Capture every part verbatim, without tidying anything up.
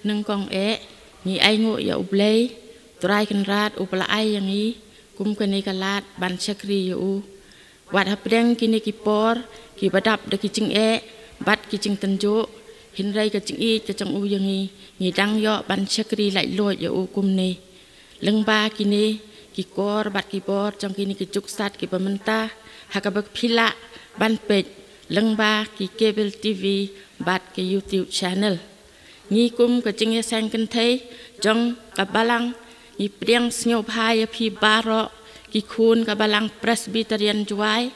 Nyngkong eh, ngi ainguh ïa U Blei, Trai Kynrad uba la ai ïa ngi kum kane ka lad ban shakri ïa u. Wat hapdeng kine ki por kiba dap da ki jingeh bad ki jingtynjuh, hynrei ka jingïeit ka jong u ïa ngi, ngi dang ïoh ban shakri laitluid ïa u kumne. Lyngba kine ki kor bad ki bor jong kine ki juk stad kiba mynta, ha kaba phi lah ban peit lyngba ki cable T V bad ki YouTube channel. Ngi kum ka jingïaseng kynthei jong ka balang, ngi pdiang sngewbha ïa phi baroh ki khun ka balang Presbyterian Jowai,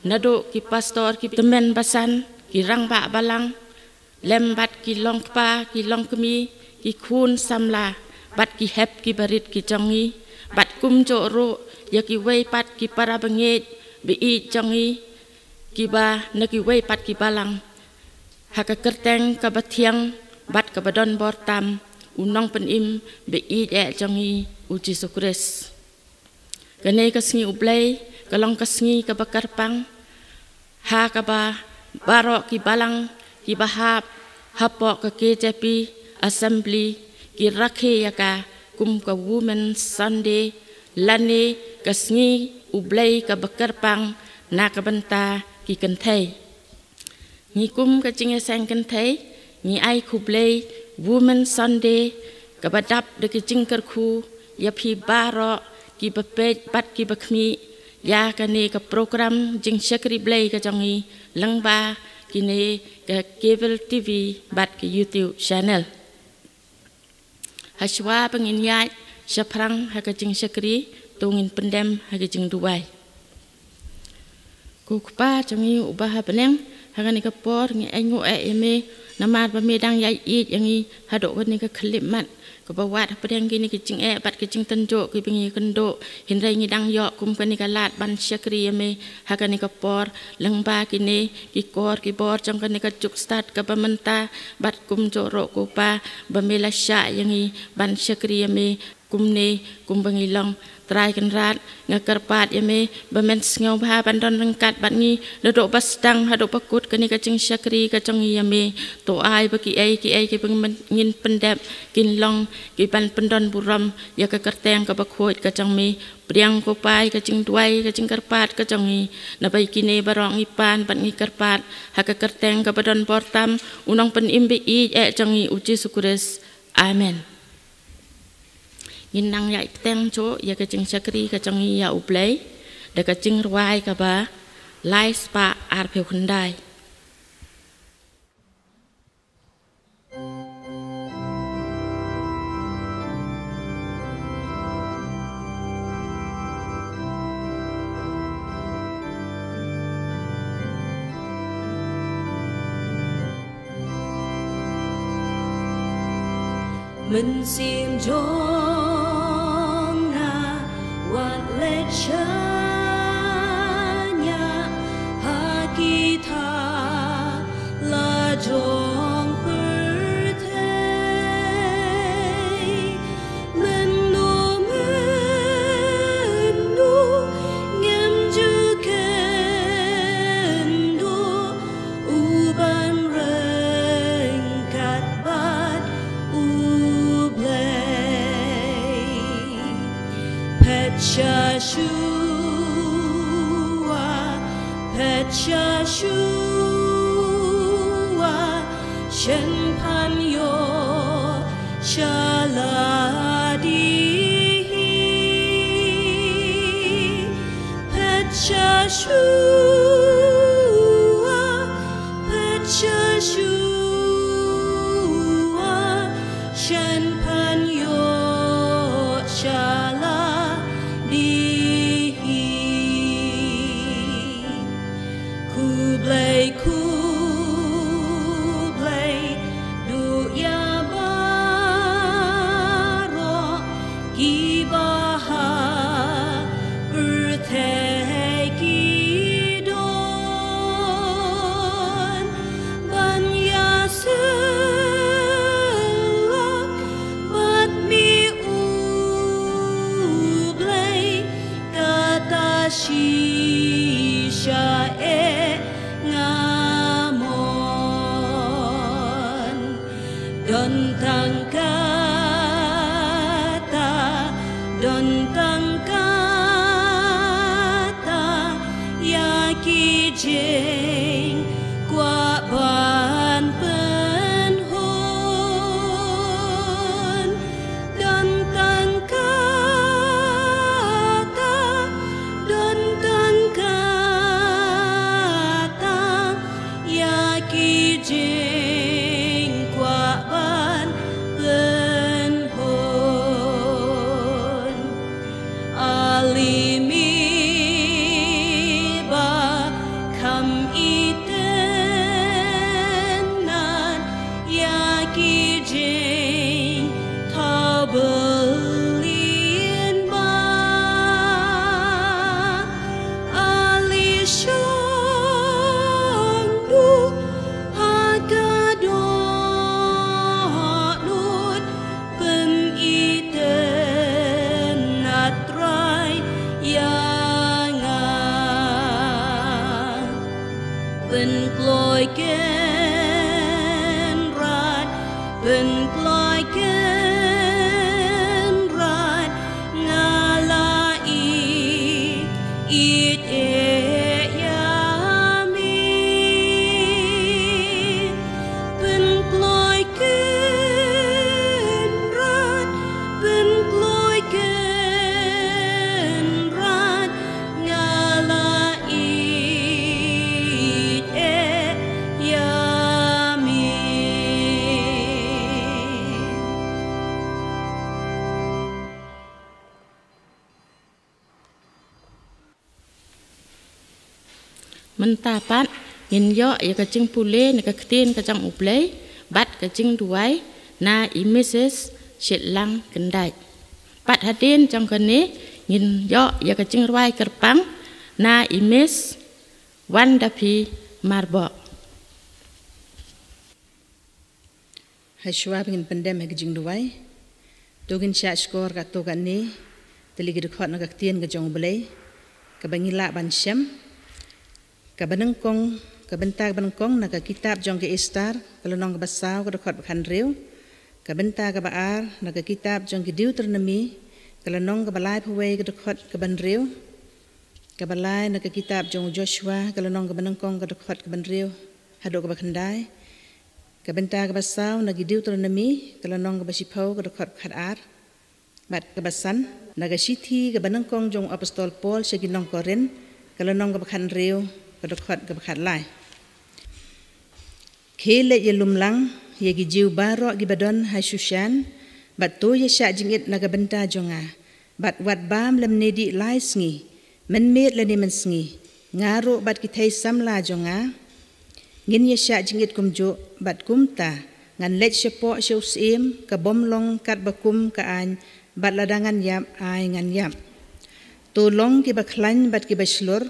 naduh ki pastor, ki tymmen basan, ki rangbah balang, lem bad ki longkpa, ki longkmie, ki khun samla, bad ki hep ki barit ki jong ngi, bad kumjuh ruh ïa kiwei pat ki para bangeit ba ïeit jong ngi, kiba na kiwei pat ki balang. Ha ka kyrteng kaba thiang bad kaba don bor tam, u Nongpynim ba ïeit eh jong ngi, u Jisu Khrist. Kane ka sngi U Blei ka long ka sngi kaba kyrpang, ha kaba baroh ki balang kiba hap hapoh ka K J P Assembly ki rakhe ïa ka kum ka Women's Sunday, lane ka sngi U Blei kaba kyrpang na ka bynta ki kynthei. Ngi kum ka jingïaseng kynthei, ngi ai khublei Women's Sunday kaba dap da ki jingkyrkhu ïa phi baroh kiba peit bad kiba khmih ïa kane ka program jingshakri Blei ka jong ngi lyngba kine ka cable T V bad ki YouTube channel. Hashwa ba ngin ïaid shaphrang ha ka jingshakri, to ngin pyndem ha ka jingduwai. Ko Kpa jong ngi uba ha bneng, ha kane ka por ngi ainguh eh ïa me, namar ba me dang ïaid ïeit ïa ngi haduh kane ka khyllipmat, kaba wat hapdeng kine ki jingeh bad ki jingtynjuh kiba ngi kynduh, hynrei ngi dang ïoh kum kane ka lad ban shakri ïa me ha kane ka por, lyngba kine ki kor ki bor jong kane ka juk stad kaba mynta, bad kumjuh ruh ko Pa, ba me la shah ïa ngi ban shakri ïa me kumne kumba ngi long. Trai Kynrad, nga kyrpad ïa me ba men sngewbha ban don ryngkat bad ngi naduh ba sdang haduh ba kut kane ka jingshakri ka jong ngi ïa me. To ai ba kiei kiei kiba ngin pyndep kin long kiban pyndon burom ïa ka kyrteng kaba khuid ka jong me. Pdiang ko Pa ïa ka jingduwai ka jingkyrpad ka jong ngi. Naba ïa kine baroh ngi pan bad ngi kyrpad ha ka kyrteng kaba don bor tam, u Nongpynim ba ïeit eh jong ngi, u Jisu Khrist. Amen. Ngin nang ïaid bteng shuh ïa ka jingshakri ka jong ngi ïa U Blei da ka jingrwai kaba lai spah arphew khyndai. Mynsiem jong nga wat leit shaniah ha ki thala jong pyrthei. Mynno mynno ngam ju kynduh u ban ryngkat bad U Blei. Peit sha shuwa, peit sha shuwa, shen pan ïoh sha la dih hi. Peit sha shuwa, peit sha shuwa, shen pan ïoh sha la dih hi. Khublei, khublei, duh ïa baroh kiba ha pyrthei ki don ban ïasyllok bad me U Blei. Kata shisha eh nga mon. Don tang Ki jingkwah ban pynhun, don tang kata, don tang kata, ïa ki jingkwah ban pynhun. A la mih ba kham itynnad ïa ki jingthaw byllienbah. A la shong duh ha ka dohnud, pynitynnad Trai ïa nga. Pynkloi Kynrad, pynkloi Kynrad, nga la ïeit, ïeit eh ïa me. Pynkloi Kynrad, pynkloi Kynrad, nga la ïeit eh ïa me. Mynta pat ngin ïoh ïa ka jingpule na ka ktien ka jong U Blei bad ka jingduwai na i Misis Shitlang Kyndait. Pat hadien jong kane ngin ïoh ïa ka jingrwai kyrpang na i Miss Wanda P Marbok. Hashwa ba ngin pyndem ha ka jingduwai, to ngin shah shkor katto katne tylli ki dkhot na ka ktien ka jong U Blei kaba ngi lah ban shem. Kaba nyngkong, ka bynta kaba nyngkong na ka kitab jong ka Esther, ka lynnong kaba saw, ka dkhot ba khathynriew. Ka bynta kaba ar na ka kitab jong ki Deuteronomi, ka lynnong kaba laiphew wei, ka dkhot kaba hynriew. Kaba lai na ka kitab jong u Joshua, ka lynnong kaba nyngkong, ka dkhot kaba hynriew haduh kaba khyndai. Ka bynta kaba saw na ki Deuteronomi, ka lynnong kaba shiphew, ka dkhot khatar. Bad kaba san na ka shithi kaba nyngkong jong u Apostol Paul sha ki nong Korinth, ka lynnong kaba khathynriew, ka dkhot kaba khatlai. Khie leit ïalum lang ïa ki Jiw baroh kiba don ha Shushan, bad to ïashah jingit na ka bynta jong nga, bad wat bam lymne dih lai sngi, mynmiet lane mynsngi, nga ruh bad ki thei samla jong nga ngin ïashah jingit kumjuh, bad kumta ngan leit shapoh sha u syiem, ka bym long katba kum ka aiñ, bad lada ngan ïap, ai ngan ïap. To long kiba khlaiñ bad kiba shlur,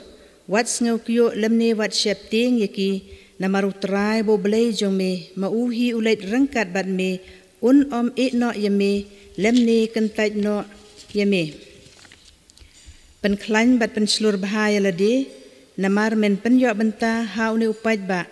wat sngewkyiuh lymne wat sheptieng ïa ki, namar U Trai ba U Blei jong me, ma u hi u leit ryngkat bad me, un ym ïeh noh ïa me lymne kyntait noh ïa me. Pynkhlaiñ bad pynshlur bha ïa lade, namar men pynïoh bynta ha une u paidbah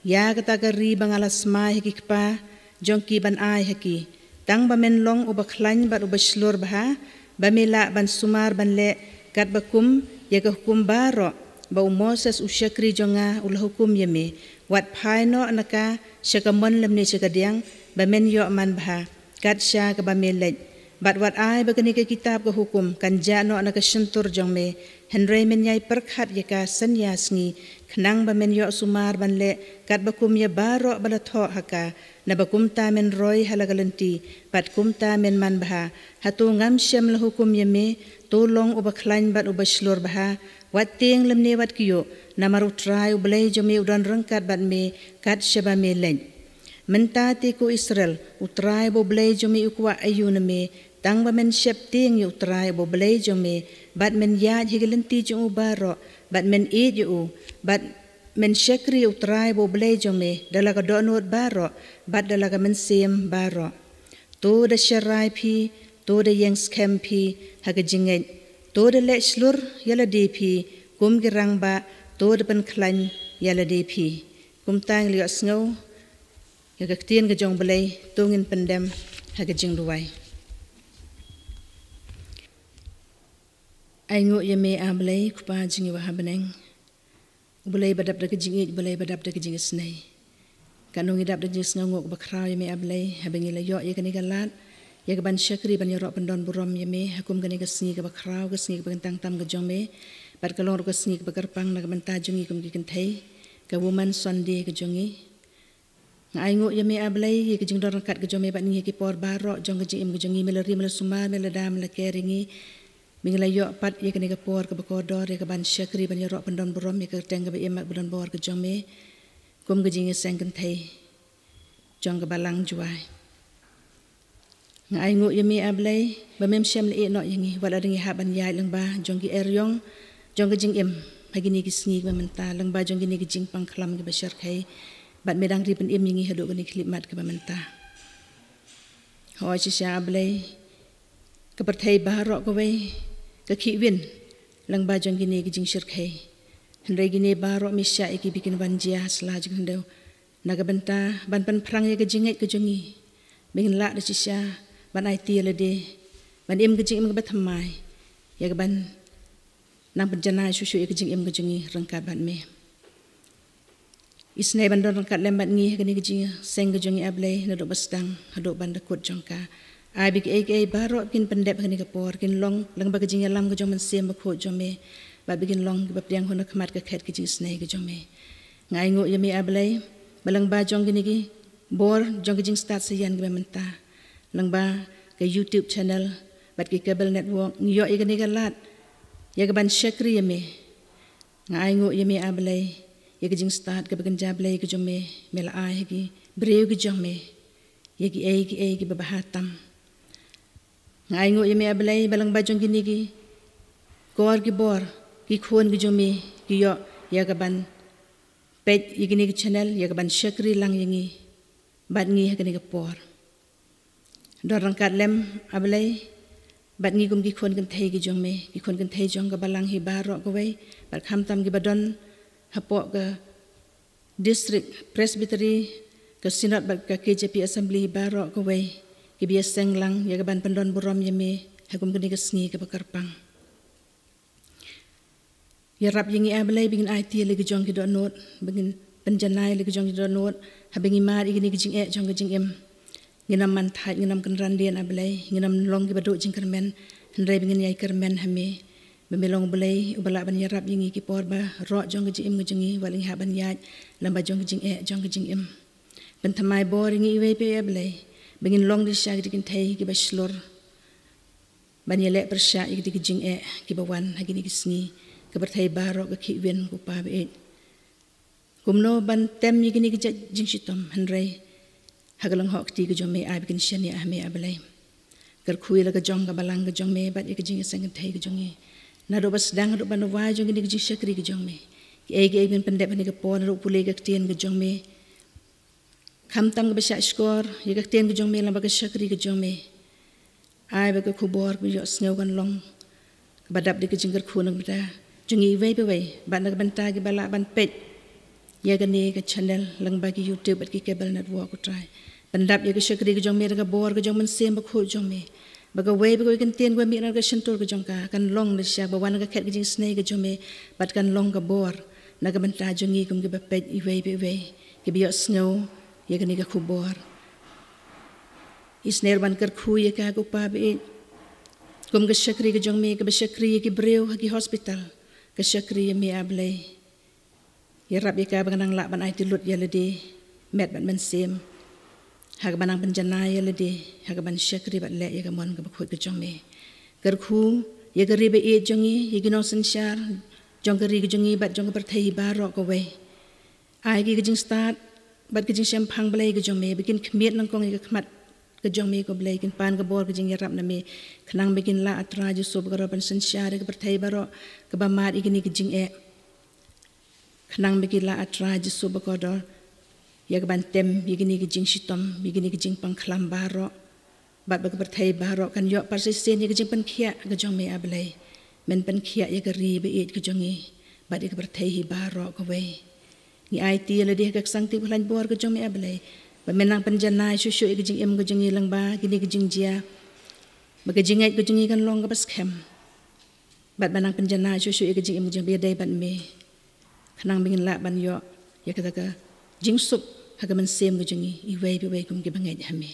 ïa kata ka ri ba nga la smai ha ki kpa jong ki ban ai ha ki. Tang ba men long uba khlaiñ bad uba shlur bha, ba me lah ban sumar ban leh katba kum ïa ka hukum baroh ba u Moses u shakri jong nga u la hukum ïa me. Wat phai noh na ka sha ka mon lymne sha ka diang, ba men ïoh man bha kat sha kaba me leit. Bad wat ai ba kane ka kitab ka hukum kan jah noh na ka shyntur jong me, hynrei men ïai pyrkhat ïa ka synñia sngi, khnang ba men ïoh sumar ban leh katba kum ïa baroh ba la thoh ha ka, naba kumta men roi ha la ka lynti, bad kumta men man bha. Hato ngam shem la hukum ïa me? To long uba khlaiñ bad uba shlur bha, wat tieng lymne wat kyiuh, namar U Trai U Blei jong me u don ryngkat bad me kat shaba me leit. Mynta te ko Israel, U Trai ba U Blei jong me u kwah aïu na me, tang ba men sheptieng ïa U Trai ba U Blei jong me, bad men ïaid ha ki lynti jong u baroh, bad men ïeit ïa u, bad men shakri ïa U Trai ba U Blei jong me da la ka dohnud baroh bad da la ka mynsiem baroh. To da sharai phi, to da ïeng skhem phi ha ka jingngeit, to da leh shlur ïa lade phi kum ki rangbah, to da pynkhlaiñ ïa lade phi. Kumta ngi la ïohsngew ïa ka ktien ka jong U Blei, to ngin pyndem ha ka jingduwai. Ainguh ïa me, A Blei, Kpa jong ngi ba ha bneng. U Blei ba dap da ka jingïeit, U Blei ba dap da ka jingisynei. Katno ngi dap da ka jingsngewnguh kaba khraw ïa me, A Blei, haba ngi la ïoh ïa kane ka lad ïa ka ban shakri ban ïaroh pyndon burom ïa me ha kum kane ka sngi kaba khraw, ka sngi kaba kyntang tam ka jong me, bad ka long ruh ka sngi kaba kyrpang na ka bynta jong ngi kum ki kynthei, ka Women's Sunday ka jong ngi. Nga ainguh ïa me, A Blei, ïa ka jingdon ryngkat ka jong me bad ngi ha ki por baroh jong ka jingim ka jong ngi. Me la ri, me la sumar, me la da, me la ker ïa ngi, me ngi la ïoh pat ïa kane ka por kaba kordor ïa ka ban shakri ban ïaroh pyndon burom ïa ka kyrteng kaba im bad ba don bor ka jong me kum ka jingïaseng kynthei jong ka Balang Jowai. Nga ainguh ïa me, A Blei, ba mem shym la ïeh noh ïa ngi wat la dang ngi hap ban ïaid lyngba jong ki eriong jong ka jingim ha kine ki sngi kiba mynta, lyngba jong kine ki jingpang khlam kiba shyrkhei, bad me dang ri pynim ïa ngi haduh kane ka khyllipmat kaba mynta. Hooid shisha, A Blei, ka pyrthei baroh kawei ka khih win lyngba jong kine ki jingshyrkhei. Hynrei kine baroh me shah ïa ki ba kin wan jia ha sla jong ka khyndew na ka bynta ban pynphrang ïa ka jingngeit ka jong ngi, ba ngin lah da shisha ban aiti ïa lade, ban im ka jingim kaba thymmai, ïa ka ban nang pynjanai shuh shuh ïa ka jingim ka jong ngi ryngkat bad me. Isynei ban don ryngkat lem bad ngi ha kane ka jingïaseng ka jong ngi, A Blei, naduh ba sdang haduh ban da kut jong ka. Ai ba kiei kiei baroh kin pyndep ha kane ka por kin long lyngba ka jingïalam ka jong u Mynsiem Bakhuid jong me, bad ba kin long kiba pdiang hun ha khmat ka khet ka jingisynei ka jong me. Nga ainguh ïa me, A Blei, ba lyngba jong kine ki bor jong ka jingstad saian kaba mynta, lyngba ka YouTube channel bad ki cable network, ngi ïoh ïa kane ka lad ïa ka ban shakri ïa me. Nga ainguh ïa me, A Blei, ïa ka jingstad kaba kynja Blei ka jong me, me la ai ha ki briew ki jong me, ïa kiei kiei kiba bha tam. Nga ainguh ïa me, A Blei, ba lyngba jong kine ki kor ki bor, ki khun ki jong me ki ïoh ïa ka ban peit ïa kine ki channel, ïa ka ban shakri lang ïa ngi bad ngi ha kane ka por. Don ryngkat lem, A Blei, bad ngi kum ki khun kynthei ki jong me, ki khun kynthei jong ka Balang hi baroh kawei, bad khamtam kiba don hapoh ka District Presbytery, ka Synod bad ka K J P Assembly hi baroh kawei, kiba ïaseng lang ïa ka ban pyndon burom ïa me ha kum kane ka sngi kaba kyrpang. Ïarap ïa ngi, A Blei, ba ngin aiti ïa la ki jong ki dohnud, ba ngin pynjanai ïa la ki jong ki dohnud haba ngi mad ïa kine ki jingeh jong ka jingim. Ngin ym man thait, ngin ym kynran dien, A Blei, ngin ym long kiba duh jingkyrmen, hynrei ba ngin ïai kyrmen ha me, ba me long U Blei uba lah ban ïarap ïa ngi ki por baroh jong ka jingim ka jong ngi, wat la ngi hap ban ïaid lyngba jong ka jingeh jong ka jingim. Pynthymmai bor ïa ngi iwei pa iwei, A Blei, ba ngin long da shisha ki kynthei kiba shlur ban ïaleh pyrshah ïa ki jingeh kiba wan ha kine ki sngi. Ka pyrthei baroh ka khih win, ko Pa baieit. Kumno ban tem ïa kine ki jait jingshitom, hynrei ha ka lyngngoh kti ka jong me, ai ba kin shaniah ha me, A Blei. Kyrkhu ïa la ka jong ka Balang ka jong me bad ïa ka jingïaseng kynthei ka jong ngi, naduh ba sdang haduh ban da wai jong kine ki jingshakri ki jong me. Kiei kiei ba kin pyndep ha kane ka por, naduh pule ka ktien ka jong me, khamtam kaba shah shkor ïa ka ktien ka jong me lyngba ka shakri ka jong me. Ai ba ka khubor ba ïohsngew kan long kaba dap da ka jingkyrkhu na ka bynta jong ngi iwei pa iwei, bad na ka bynta kiba lah ban peit ïa kane ka channel lyngba ki YouTube bad ki cable network, ko Trai. Pyndap ïa ka shakri ka jong me da ka bor ka jong u Mynsiem Bakhuid jong me, ba kawei pa kawei ka ktien kaba mih na ka shyntur ka jong ka kan long da shisha ba wan na ka khet ka jingisynei ka jong me, bad kan long ka bor na ka bynta jong ngi kum kiba peit iwei pa iwei, kiba ïohsngew ïa kane ka khubor. Isynei ruh ban kyrkhu ïa ka, ko Pa baieit, kum ka shakri ka jong me kaba shakri ïa ki briew ha ki hospital. Ka shakri ïa me, A Blei, ïarap ïa ka ba kan nang lah ban aiti lut ïa lade met bad mynsiem, ha kaba nang pynjanai ïa lade ha ka ban shakri bad leh ïa ka mon kaba khuid ka jong me. Kyrkhu ïa ka ri baieit jong ngi, ïa ki nongsynshar jong ka ri ka jong ngi bad jong ka pyrthei hi baroh kawei. Ai ki ka jingstad bad ka jingshemphang Blei ka jong me, ba kin khmied nyngkong ïa ka khmat ka jong me, ko Blei, kin pan ka bor ka jingïarap na me, khnang ba kin lah, A Trai Jisu bakordor, ban synshar ïa ka pyrthei baroh kaba mad ïa kine ki jingeh, khnang ba kin lah, A Trai Jisu bakordor, ïa ka ban tem ïa kine ki jingshitom, ïa kine ki jingpang khlam baroh, bad ba ka pyrthei baroh kan ïoh parshisien ïa ka jingpynkhiah ka jong me, A Blei. Men pynkhiah ïa ka ri baieit ka jong ngi bad ïa ka pyrthei hi baroh kawei. Ngi aiti ïa lade ha ka ksangti ba khlaiñ bor ka jong me, A Blei, ba men nang pynjanai shuh shuh ïa ka jingim ka jong ngi lyngba kine ki jingjia, ba ka jingngeit ka jong ngi kan long kaba skhem, bad ba nang pynjanai shuh shuh ïa ka jingim ka jong ngi ba ïadei bad me. Khnang ba ngin lah ban ïoh ïa kata ka jingsuk ha ka mynsiem ka jong ngi iwei pa iwei kum ki bangeit ha me.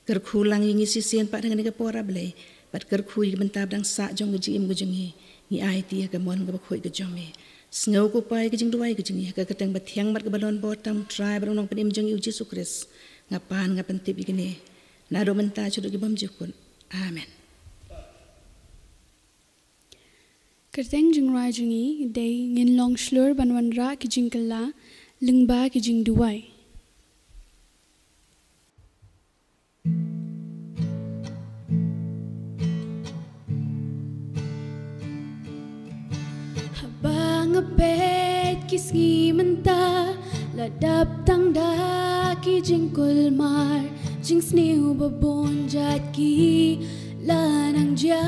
Kyrkhu lang ïa ngi shisien pat ha kane ka por, A Blei, bad kyrkhu ïa ka bynta ba dang sah jong ka jingim ka jong ngi. Ngi aiti ha ka mon kaba khuid ka jong me. Sngew ko Pa ïa ka jingduwai ka jong ngi ha ka kyrteng ba thiang bad kaba don bor tang U Trai bad U Nongpynim jong ngi U Jisu Khrist. Nga pan nga pyntip ïa kane naduh mynta shaduh ki bymjukut. Amen. Kyrteng jingrwai jong ngi dei Ngin Long Shlur ban wanrah ki jingkylla lyngba ki jingduwai. Haba nga peit ki sngi mynta, la dap tang da ki jingkulmar, jingsniew ba bun jait ki la nang jia.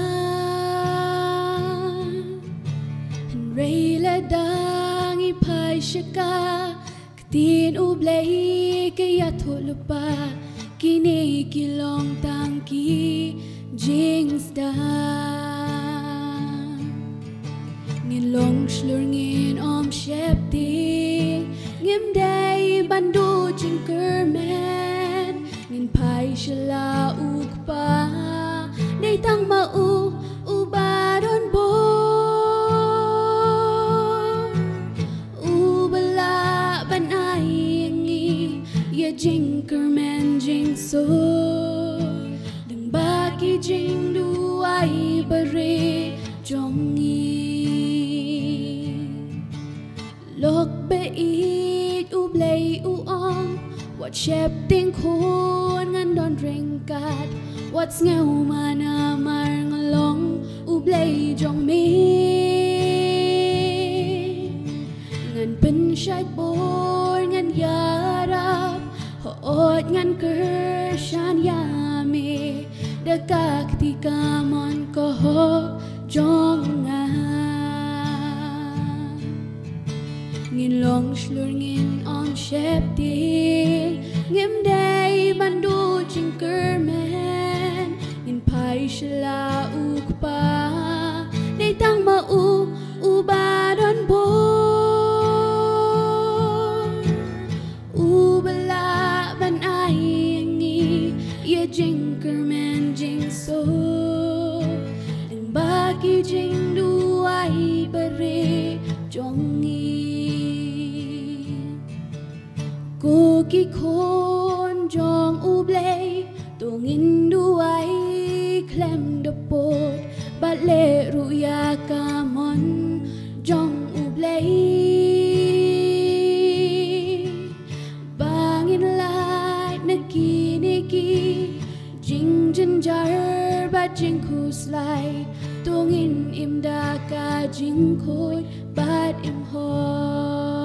Hynrei la dang i phai sha ka ktien U Blei ka ïathuh lypa, kine ki long tang ki jingsdang. Ngin long shlur ngin ym sheptieng, ngim dei ban duh jingkyrmen, ngin phai sha la U Kpa, dei tang ma u uba don bor. Uba lah ban ai ïa ngi ïa jingkyrmen jingsuk, lyngba ki jingduwai barieh jong ngi. Lok ba ïeit U Blei u ong, wat sheptieng khun ngan don ryngkat, wat sngew ma namar nga long U Blei jong me. Ngan pynshait bor ngan ïarap, hooid ngan kyrshan ïa me da ka kti kamon ka hok jong nga. Ngin long shlur ngin ym sheptieng, ngim dei ban duh jingkyrmen, ngin phai sha la U Kpa, dei tang ma u uba don bor. Uba lah ban ai ïa ngi ïa jingkyrmen jingsuk, lyngba ki jingduwai barieh jong ngi. Ko ki khun jong U Blei, to ngin duwai khlem da pud, bad leh ruh ïa ka mon jong U Blei. Ba ngin lait na kine ki jingjynjar bad jingkhuslai, to ngin im da ka jingkhuid bad im hok.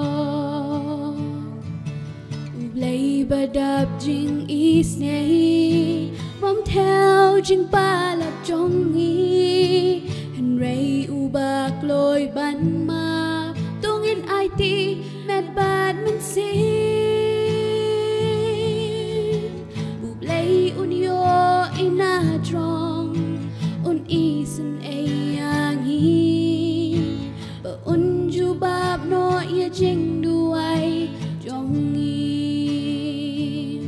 U Blei ba dap jingisynei, bym thew jingpalat jong ngi, hynrei uba kloi ban map, to ngin aiti met bad mynsiem. U Blei un ïoh i na jrong, un isynei ïa ngi, ba un jubab noh ïa jingduwai jong ngi,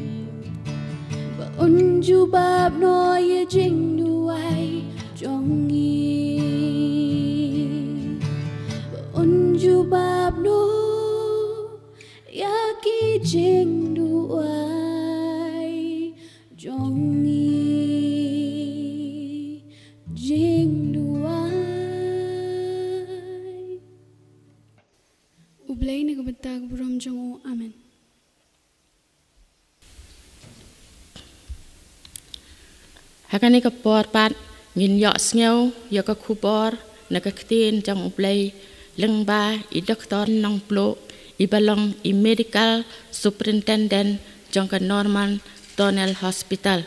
ba un jubab noh ïa jingduwai jong ngi, ba un jubab noh ïa ki jingduwai jong ngi. Jingduwai. U Blei na ka bynta ka burom jong u. Amen. Ha kane ka por pat ngin ïohsngew ïa ka khubor na ka ktien jong U Blei lyngba i Doktor Nongpluh, iba long i Medical Superintendent jong ka Norman Tunnel Hospital.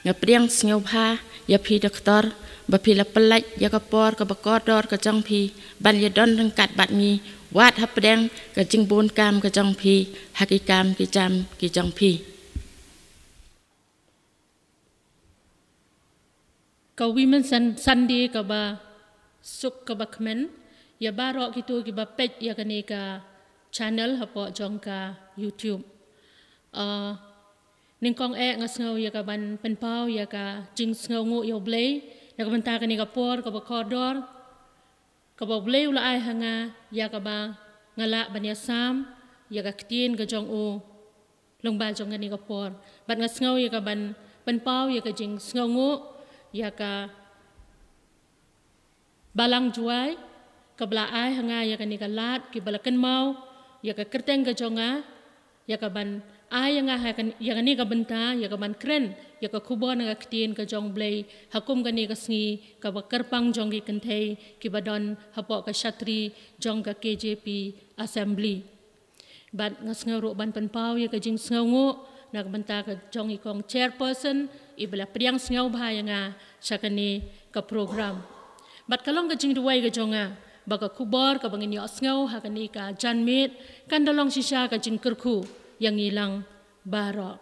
Nga pdiang sngewbha ïa phi doktor ba phi la pyllait ïa ka por kaba kordor ka jong phi ban ïadon ryngkat bad ngi, wat hapdeng ka jingbun kam ka jong phi ha ki kam ki jam ki jong phi. Ka Women's Sun-, Sunday kaba suk kaba kmen, Ïa baroh kito kiba peit ïa kane ka channel hapoh jong ka YouTube. Uh, nyngkong eh nga sngew ïa ka ban pynpaw ïa ka jingsngewnguh ïa U Blei na ka bynta kane ka por kaba kordor kaba U Blei u la ai ha nga, ïa kaba nga lah ban ïasam ïa ka ktien ka jong u lyngba jong kane ka por. Bad nga sngew ïa ka ban pynpaw ïa ka jingsngewnguh ïa ka Balang Jowai kaba la ai ha nga ïa kane ka lad, kiba la kynmaw ïa ka kyrteng ka jong nga, ïa ka ban ai ïa nga ha kan-, ïa kane ka bynta, ïa ka ban kren ïa ka khubor na ka ktien ka jong U Blei ha kum kane ka sngi kaba kyrpang jong ki kynthei kiba don hapoh ka shatri jong ka K J P Assembly. Bad nga sngew ruh ban pynpaw ïa ka jingsngewnguh na ka bynta ka jong i kong chairperson iba la pdiang sngewbha ïa nga sha kane ka program. Bad ka long ka jingduwai ka jong nga ba ka khubor kaba ngin ïohsngew ha kane ka janmiet kan da long shisha ka jingkyrkhu ïa ngi lang baroh.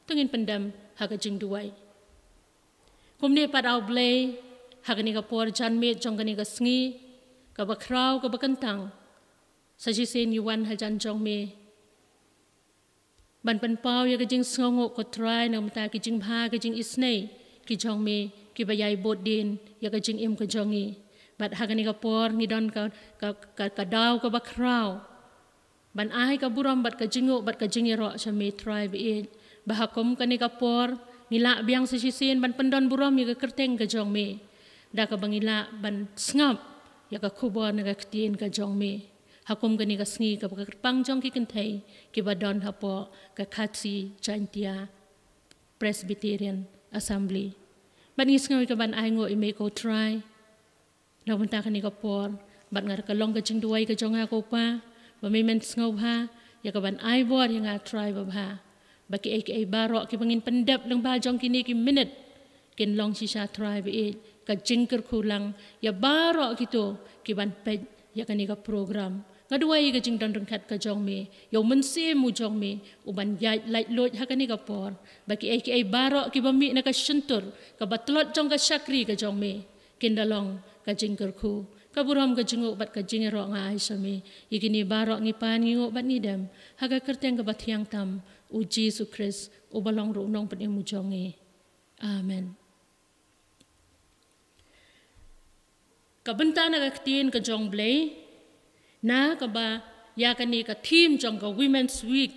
To ngin pyndem ha ka jingduwai. Kumne pat A Blei, ha kane ka por janmiet jong kane ka sngi kaba khraw kaba kyntang, sa shisien ngi wan hajan jong me ban pynpaw ïa ka jingsngewnguh, ko Trai, na ka bynta ki jingbha, ki jingisynei ki jong me kiba ïai bud dien ïa ka jingim ka jong ngi. Bad ha kane ka por ngi don ka, ka, ka, ka daw kaba khraw ban ai ka burom bad ka jingnguh bad ka jingïaroh sha me, Trai ba ïeit, ba ha kum kane ka por ngi lah biang sa shisien ban pyndon burom ïa ka kyrteng ka jong me da kaba ngi lah ban sngap ïa ka khubor na ka ktien ka jong me ha kum kane ka sngi kaba kyrpang jong ki kynthei kiba don hapoh ka Khasi Jaintia Presbyterian Assembly. Bad ngi sngew ïa ka ban ainguh ïa me, ko Trai, na ka bynta kane ka por. Bad nga, ka long ka jingduwai ka jong nga, ko Pa, ba me men sngewbha ïa ka ban ai bor ïa nga, Trai babha, ba kiei kiei baroh kiba ngin pyndep lyngba jong kine ki minit kin long shisha, Trai ba ïeit, ka jingkyrkhu lang ïa baroh kito ki ban peit ïa kane ka program. Nga duwai ïa ka jingdon ryngkat ka jong me, ïa u Mynsiem u jong me u ban ïaid laitluid ha kane ka por, ba kiei kiei baroh kiba mih na ka shyntur kaba tlot jong ka shakri ka jong me kin da long ka jingkyrkhu, ka burom, ka jingnguh bad ka jingïaroh nga ai sha me. Ïa kine baroh ngi pan, ngi nguh bad ngi dem ha ka kyrteng kaba thiang tam, u Jisu Khrist, uba long ruh u Nongpynim u jong ngi. Amen. Ka bynta na ka ktien ka jong U Blei na kaba ïa kane ka theme jong ka Women's Week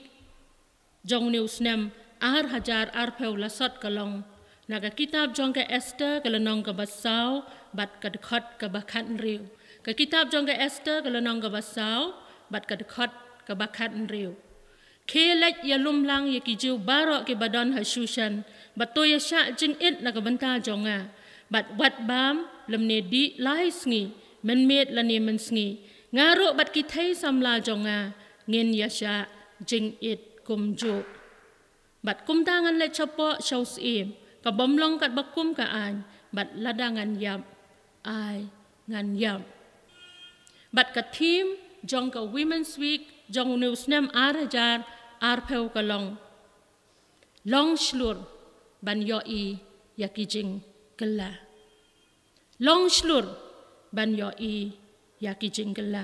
jong une u snem ar hajar arphew la sot ka long na ka kitab jong ka Esther, ka lynnong kaba saw bad ka dkhot kaba khathynriew. Ka kitab jong ka Esther, ka lynnong kaba saw bad ka dkhot kaba khathynriew. Khie leit ïalumlang ïa ki Jiw baroh kiba don ha Shushan, bad to ïashah jingit na ka bynta jong nga. Bad wat bam lymne dih lai sngi, mynmiet lane mynsngi, nga ruh bad ki thei samla jong nga ngin ïashah jingit kumjuh. Bad kumta ngan leit shapoh sha u syiem, ka bym long katba kum ka aiñ, bad lada ngan ïap, ai ngan ïap. Bad ka theme jong ka Women's Week jong une u snem ar hajar arphew ka long: Long shlur ban ïohi ïa ki jingkylla. Long shlur ban ïohi ïa ki jingkylla.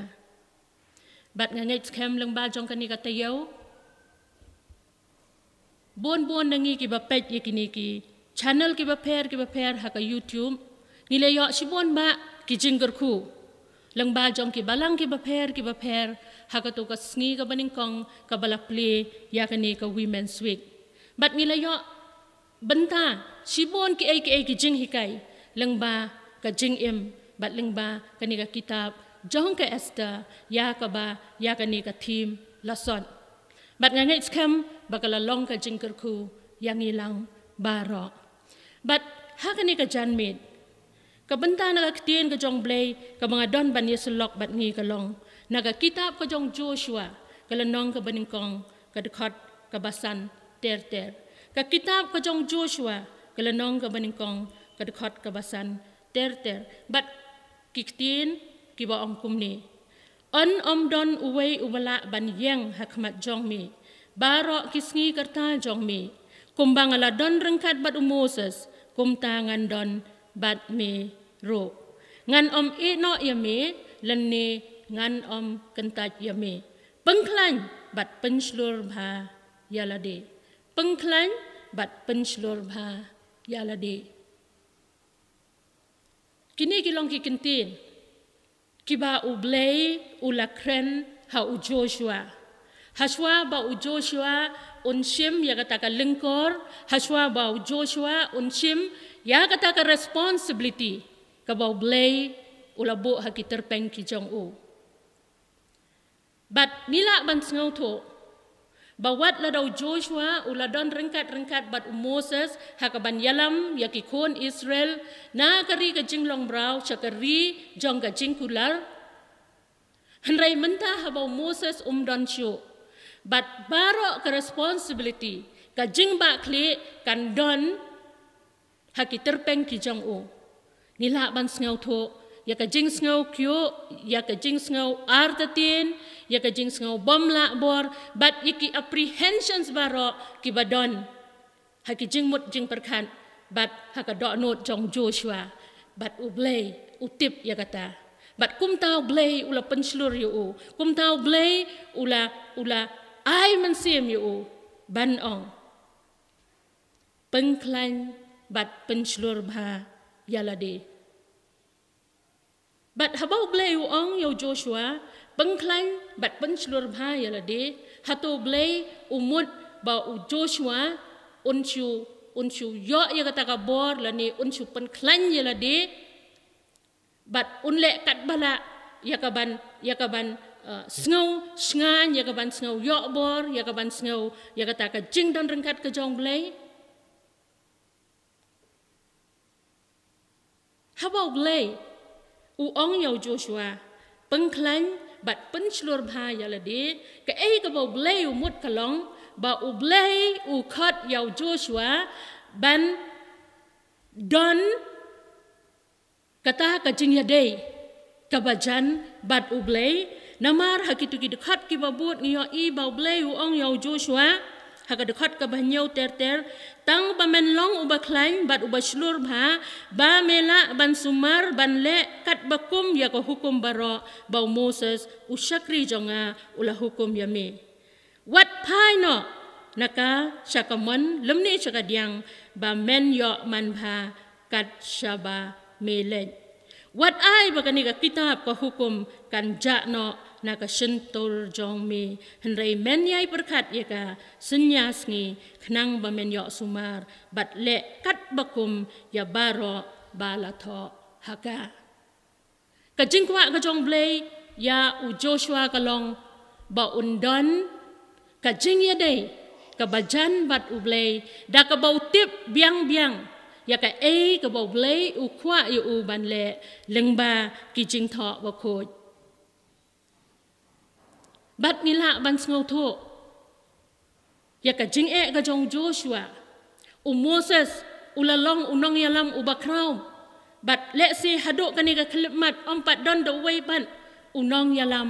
Bad nga ngeit skhem lyngba jong kane ka taïew, bun bun na ngi kiba peit ïa kine ki channel kiba pher kiba pher ha ka YouTube, ngi la ïoh shibun bah ki jingkyrkhu lyngba jong ki balang kiba pher kiba pher ha kato ka sngi kaba nyngkong kaba la plie ïa kane ka Women's Week. Bad ngi la ïoh bynta shibun kiei kiei ki jinghikai lyngba ka jingim bad lyngba kane ka kitab jong ka Esther, ïa kaba ïa kane ka theme la sot. Bad nga ngeit skhem ba ka la long ka jingkyrkhu ïa ngi lang baroh. Bad ha kane ka janmiet, ka bynta na ka ktien ka jong U Blei kaba nga don ban ïasyllok bad ngi ka long na ka kitab ka jong Joshua, ka lynnong kaba nyngkong, ka dkhot kaba san ter ter. Ka kitab ka jong Joshua, ka lynnong kaba nyngkong, ka dkhot kaba san ter ter. Bad ki ktien kiba ong kumne: Yn ym don uwei uba lah ban ïeng ha khmat jong me baroh ki sngi ka rta jong me. Kumba nga la don ryngkat bad u Moses, kumta ngan don bad me ruh. Ngan ym ïehnoh ïa me lane ngan ym kyntait ïa me. Pynkhlaiñ bad pynshlur bha ïa lade. Pynkhlaiñ bad pynshlur bha ïa lade. Kine ki long ki kyntien kiba U Blei u la kren ha u Joshua. Hashwa ba u Joshua un shim ïa kata ka lyngkor, hashwa ba u Joshua un shim ïa kata ka responsibility kaba U Blei u la buh ha ki tyrpeng ki jong u. Bad ngi lah ban sngewthuh ba wat la da u Joshua u la don ryngkat-ryngkat bad u Moses ha ka ban ïalam ïa ki khun Israel na ka ri ka jinglong mraw sha ka ri jong ka jingkular. Hynrei mynta haba u Moses um don shuh, bad baroh ka responsibility, ka jingbakla kan don ha ki tyrpeng ki jong u. Ngi lah ban sngewthuh ïa ka jingsngew kyiuh, ïa ka jingsngew artatien, ïa ka jingsngew bym lah bor, bad ïa ki apprehensions baroh kiba don ha ki jingmut jingpyrkhat bad ha ka dohnud jong Joshua. Bad U Blei u tip ïa kata. Bad kumta U Blei u la pynshlur ïa u. Kumta U Blei u la, u la ai mynsiem ïa u ban ong, pynkhlaiñ bad pynshlur bha ïa lade. Bad haba U Blei u ong ïa u Joshua, pynkhlaiñ bad pynshlur bha ïa lade, hato U Blei u mut ba u Joshua un shu, un shu ïoh ïa kata ka bor lane un shu pynkhlaiñ ïa lade? Bad un leh katba lah ïa ka ban, ïa ka ban, eh, sngew shngaiñ, ïa ka ban sngew ïoh bor, ïa ka ban sngew ïa kata ka jingdon ryngkat ka jong U Blei. Haba U Blei u ong ïa u Joshua, pynkhlaiñ bad pynshlur bha ïa lade, kaei kaba U Blei u mut ka long ba U Blei u khot ïa u Joshua ban don kata ka jingïadei kaba jan bad U Blei. Namar ha kitu ki dkhot kiba bud ngi ïohi ba U Blei u ong ïa u Joshua ha ka dkhot kaba hynñiew ter ter, tang ba men long uba khlaiñ bad uba shlur bha, ba me lah ban sumar ban leh katba kum ïa ka hukum baroh ba u Moses u shakri jong nga u la hukum ïa me. Wat phai noh na ka sha ka mon lymne sha ka diang, ba men ïoh manbha kat shaba me leit. Wat ai ba kane ka kitab ka hukum kan jah noh na ka shyntur jong me, hynrei men ïai pyrkhat ïa ka synñia sngi, khnang ba men ïoh sumar bad leh katba kum ïa baroh ba la thoh ha ka. Ka jingkwah ka jong U Blei ïa u Joshua ka long ba un don ka jingïadei kaba jan bad U Blei, da kaba u tip biang biang ïa kaei kaba U Blei u kwah ïa u ban leh lyngba ki jingthoh bakhuid. Bad ngi lah ban sngewthuh ïa ka jingeh ka jong u Joshua. U Moses u la long u nongïalam uba khraw, bad lehse haduh kane ka khyllipmat ym pat don da uwei pat u nongïalam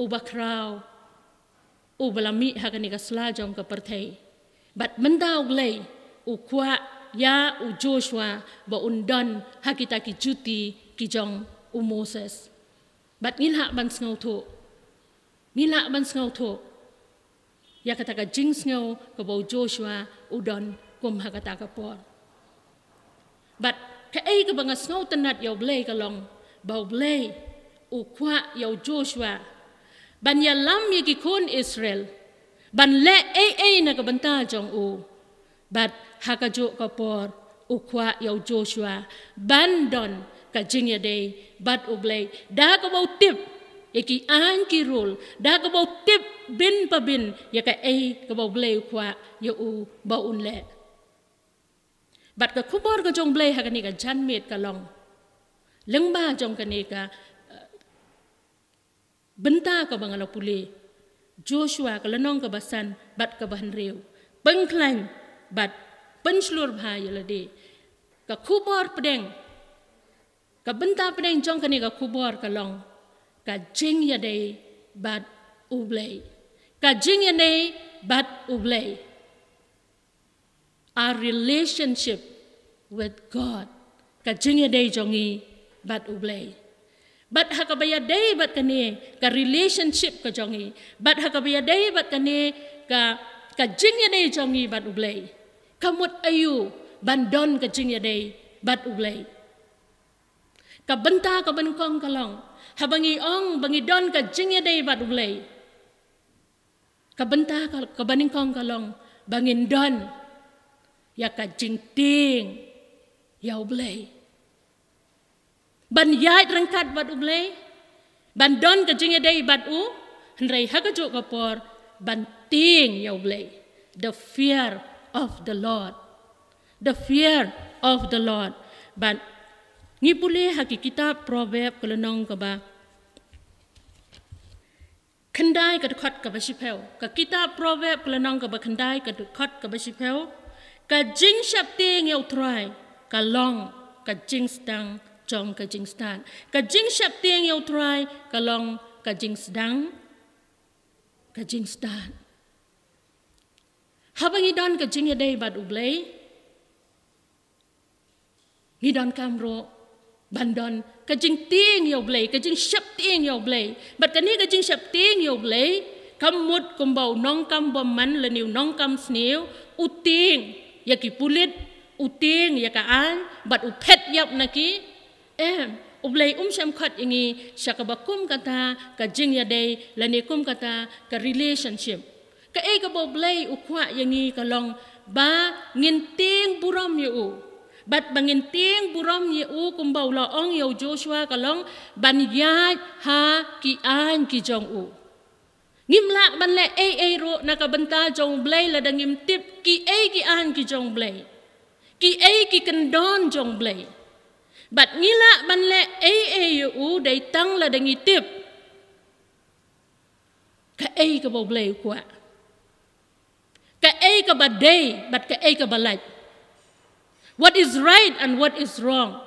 uba khraw uba la mih ha kane ka sla jong ka pyrthei. Bad mynta U Blei u kwah ïa u Joshua ba un don ha kita ki juti ki jong u Moses. Bad ngi lah ban sngewthuh, ngi lah ban sngewthuh ïa kata ka jingsngew kaba u Joshua u don kum ha kata ka por. Bad kaei kaba nga sngewtynnat ïa U Blei ka long ba U Blei u kwah ïa u Joshua ban ïalam ïa ki khun Israel ban leh ei ei na ka bynta jong u. Bad ha kajuh ka por u kwah ïa u Joshua ban don ka jingïadei bad U Blei, da kaba u tip ïa ki aiñ ki rul, da kaba u tip bin pa bin ïa kaei kaba U Blei u kwah ïa u ba un leh. Bad ka khubor ka jong U Blei ha kane ka janmiet ka long, lyngba jong kane ka, eh, bynta kaba nga la pule, Joshua ka lynnong kaba san bad kaba hynriew, pynkhlaiñ bad pynshlur bha ïa lade. Ka khubor pdeng, ka bynta pdeng jong kane ka khubor ka long ka jingïadei bad U Blei. Ka jingïadei bad U Blei. Our relationship with God. Ka jingïadei jong ngi bad U Blei. Bad ha kaba ïadei bad kane ka relationship ka jong ngi, bad ha kaba ïadei bad kane ka, ka jingïadei jong ngi bad U Blei, ka mut aïu ban don ka jingïadei bad U Blei? Ka bynta kaba nyngkong ka long, haba ngi ong ba ngi don ka jingïadei bad U Blei, ka bynta ka, kaba nyngkong ka long ba ngin don ïa ka jingtieng ïa U Blei. Ban ïaid ryngkat bad U Blei, ban don ka jingïadei bad U, hynrei ha kajuh ka por ban tieng ïa U Blei. The fear of the Lord. The fear of the Lord. Bad ngi pule ha ki kitab Proverb ka lynnong kaba khyndai ka dkhot kaba shiphew. Ka kitab Proverb ka lynnong kaba khyndai ka dkhot kaba shiphew. Ka jingsheptieng ïa U Trai ka long ka jingsdang jong ka jingstad. Ka jingsheptieng ïa U Trai ka long ka jingsdang ka jingstad. Haba ngi don ka jingïadei bad U Blei, ngi donkam ruh ban don ka jingtieng ïa U Blei, ka jingsheptieng ïa U Blei. Bad kane ka jingsheptieng ïa U Blei, kam mut kumba u nongkam bymman lane u nongkam sniew u tieng ïa ki pulit, u tieng ïa ka aiñ, bad u phet ïap na ki. Em, U Blei um shym khot ïa ngi sha kaba kum kata ka jingïadei lane kum kata ka relationship. Kaei kaba U Blei u kwah ïa ngi ka long ba ngin tieng burom ïa U. Bad ba ngin tieng burom ïa U kumba u la ong ïa u Joshua ka long ban ïaid ha ki aiñ ki jong U. Ngim lah ban leh ei ei ruh na ka bynta jong U Blei lada ngim tip kiei ki aiñ ki jong U Blei, kiei ki kyndon jong U Blei. Bad ngi lah ban leh ei ei ïa U dei tang lada ngi tip kaei kaba U Blei u kwah, kaei kaba dei bad kaei kaba lait, what is right and what is wrong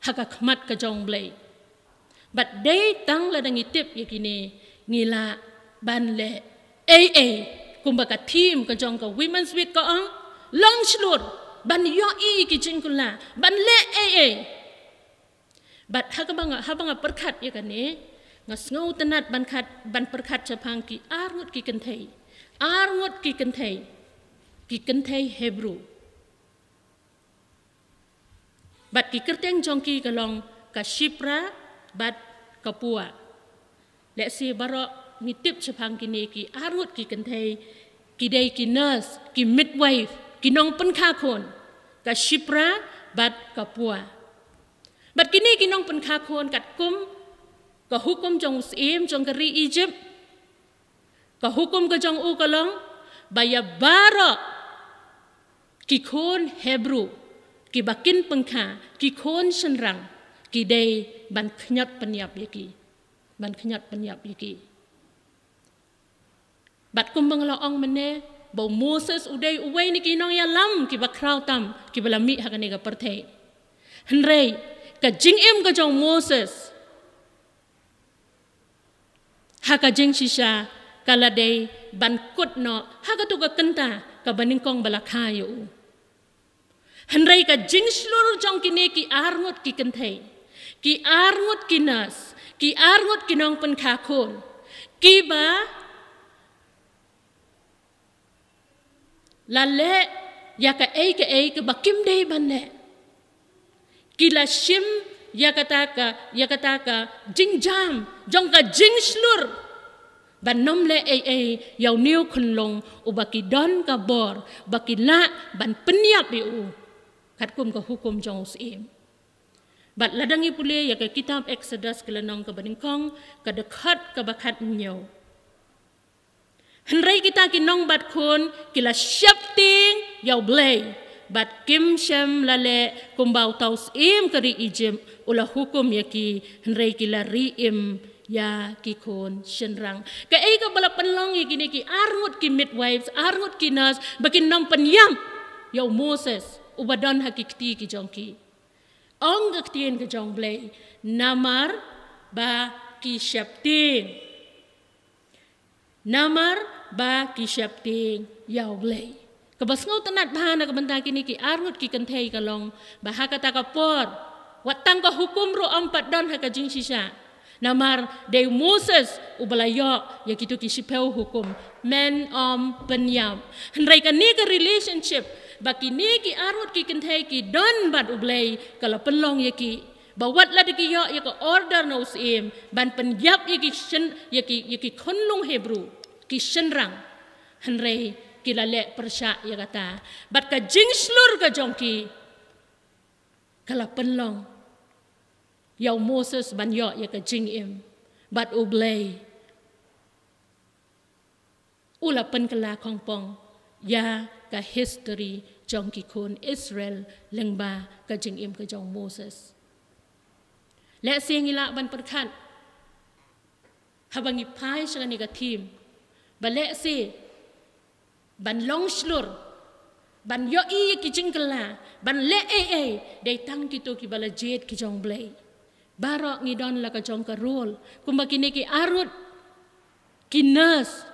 ha ka khmat ka jong U Blei. Bad dei tang lada ngi tip ïa kine ngi lah ban leh ei ei. Kumba ka theme ka jong ka Women's Week ka ong, long shlur ban ïohi ki jingkular, ban leh ei ei. Bad haba nga, haba nga pyrkhat ïa kane, nga sngewtynnat ban khat, ban pyrkhat shaphang ki arngut ki kynthei. Arngut ki kynthei, ki kynthei Hebru. Bad ki kyrteng jong ki ka long ka Shiphrah bad ka Puah. Lehse baroh ngi tip shaphang kine ki arngut ki kynthei, ki dei ki nurse, ki midwife, ki nongpynkha khun, ka Shiphrah bad ka Puah. Bad kine ki nongpynkha khun katkum ka hukum jong u syiem jong ka ri Egypt, ka hukum ka jong u ka long ba ïa baroh ki khun Hebru kiba kin pynkha, ki khun shynrang, ki dei ban khñiot pynïap ïa ki, ban khñiot pynïap ïa ki. Bad kumba nga la ong mynne, ba u Moses u dei uwei na ki nongïalam kiba khraw tam kiba la mih ha kane ka pyrthei. Hynrei ka jingim ka jong u Moses ha ka jingshisha ka la dei ban kut noh ha katu ka kynta kaba nyngkong ba la kha ïa u. Hynrei ka jingshlur jong kine ki arngut ki kynthei, ki arngut ki nurse, ki arngut ki nongpynkha khun, kiba la leh ïa kaei kaei kaba kim dei ban leh. Ki la shim ïa kata ka, ïa kata ka jingjam jong ka jingshlur ban ym leh ei ei ïa une u khunlung uba ki don ka bor ba ki lah ban pynïap ïa u katkum ka hukum jong u syiem. Bad lada ngi pule ïa ka kitab Exodus ka lynnong kaba nyngkong, ka dkhot kaba khathynñiew. Hynrei kita ki nongbat khun ki la sheptieng ïa U Blei, bad kim shym la leh kumba uta u syiem ka ri Egypt u la hukum ïa ki, hynrei ki la ri im ïa ki khun shynrang. Kaei kaba la pynlong ïa kine ki arngut ki midwives, arngut ki nurse, ba kin ym pynïap ïa u Moses uba don ha ki kti ki jong ki? Ong ka ktien ka jong U Blei, namar ba ki sheptieng. Namar ba ki sheptieng ïa U Blei. Kaba sngewtynnat bha na ka bynta kine ki arngut ki kynthei ka long ba ha kata ka por Wat tang ka hukum ruh ym pat don ha ka jingshisha. Namar dei u Moses uba la ïoh ïa kito ki shiphew hukum. Men ym pynïap. Hynrei kane ka relationship ba kine ki arngut ki kynthei ki don bad U Blei ka la pynlong ïa ki ba wat la da ki ïoh ïa ka order na u syiem ban pynïap ïa ki syn-, ïa ki, ïa ki khunlung Hebru, ki shynrang. Hynrei ki la leh pyrshah ïa kata. Bad ka jingshlur ka jong ki ka la pynlong ïa u Moses ban ïoh ïa ka jingim. Bad U Blei u la pynkylla khongpong ïa ka history jong ki khun Israel lyngba ka jingim ka jong Moses. Lehse ngi lah ban pyrkhat haba ngi phai sha kane ka theme ba lehse ban long shlur, ban ïohi ïa ki jingkylla, ban leh ei ei, dei tang kito kiba la jied ki jong U Blei. Baroh ngi don la ka jong ka role. Kumba kine ki arngut, ki nurse,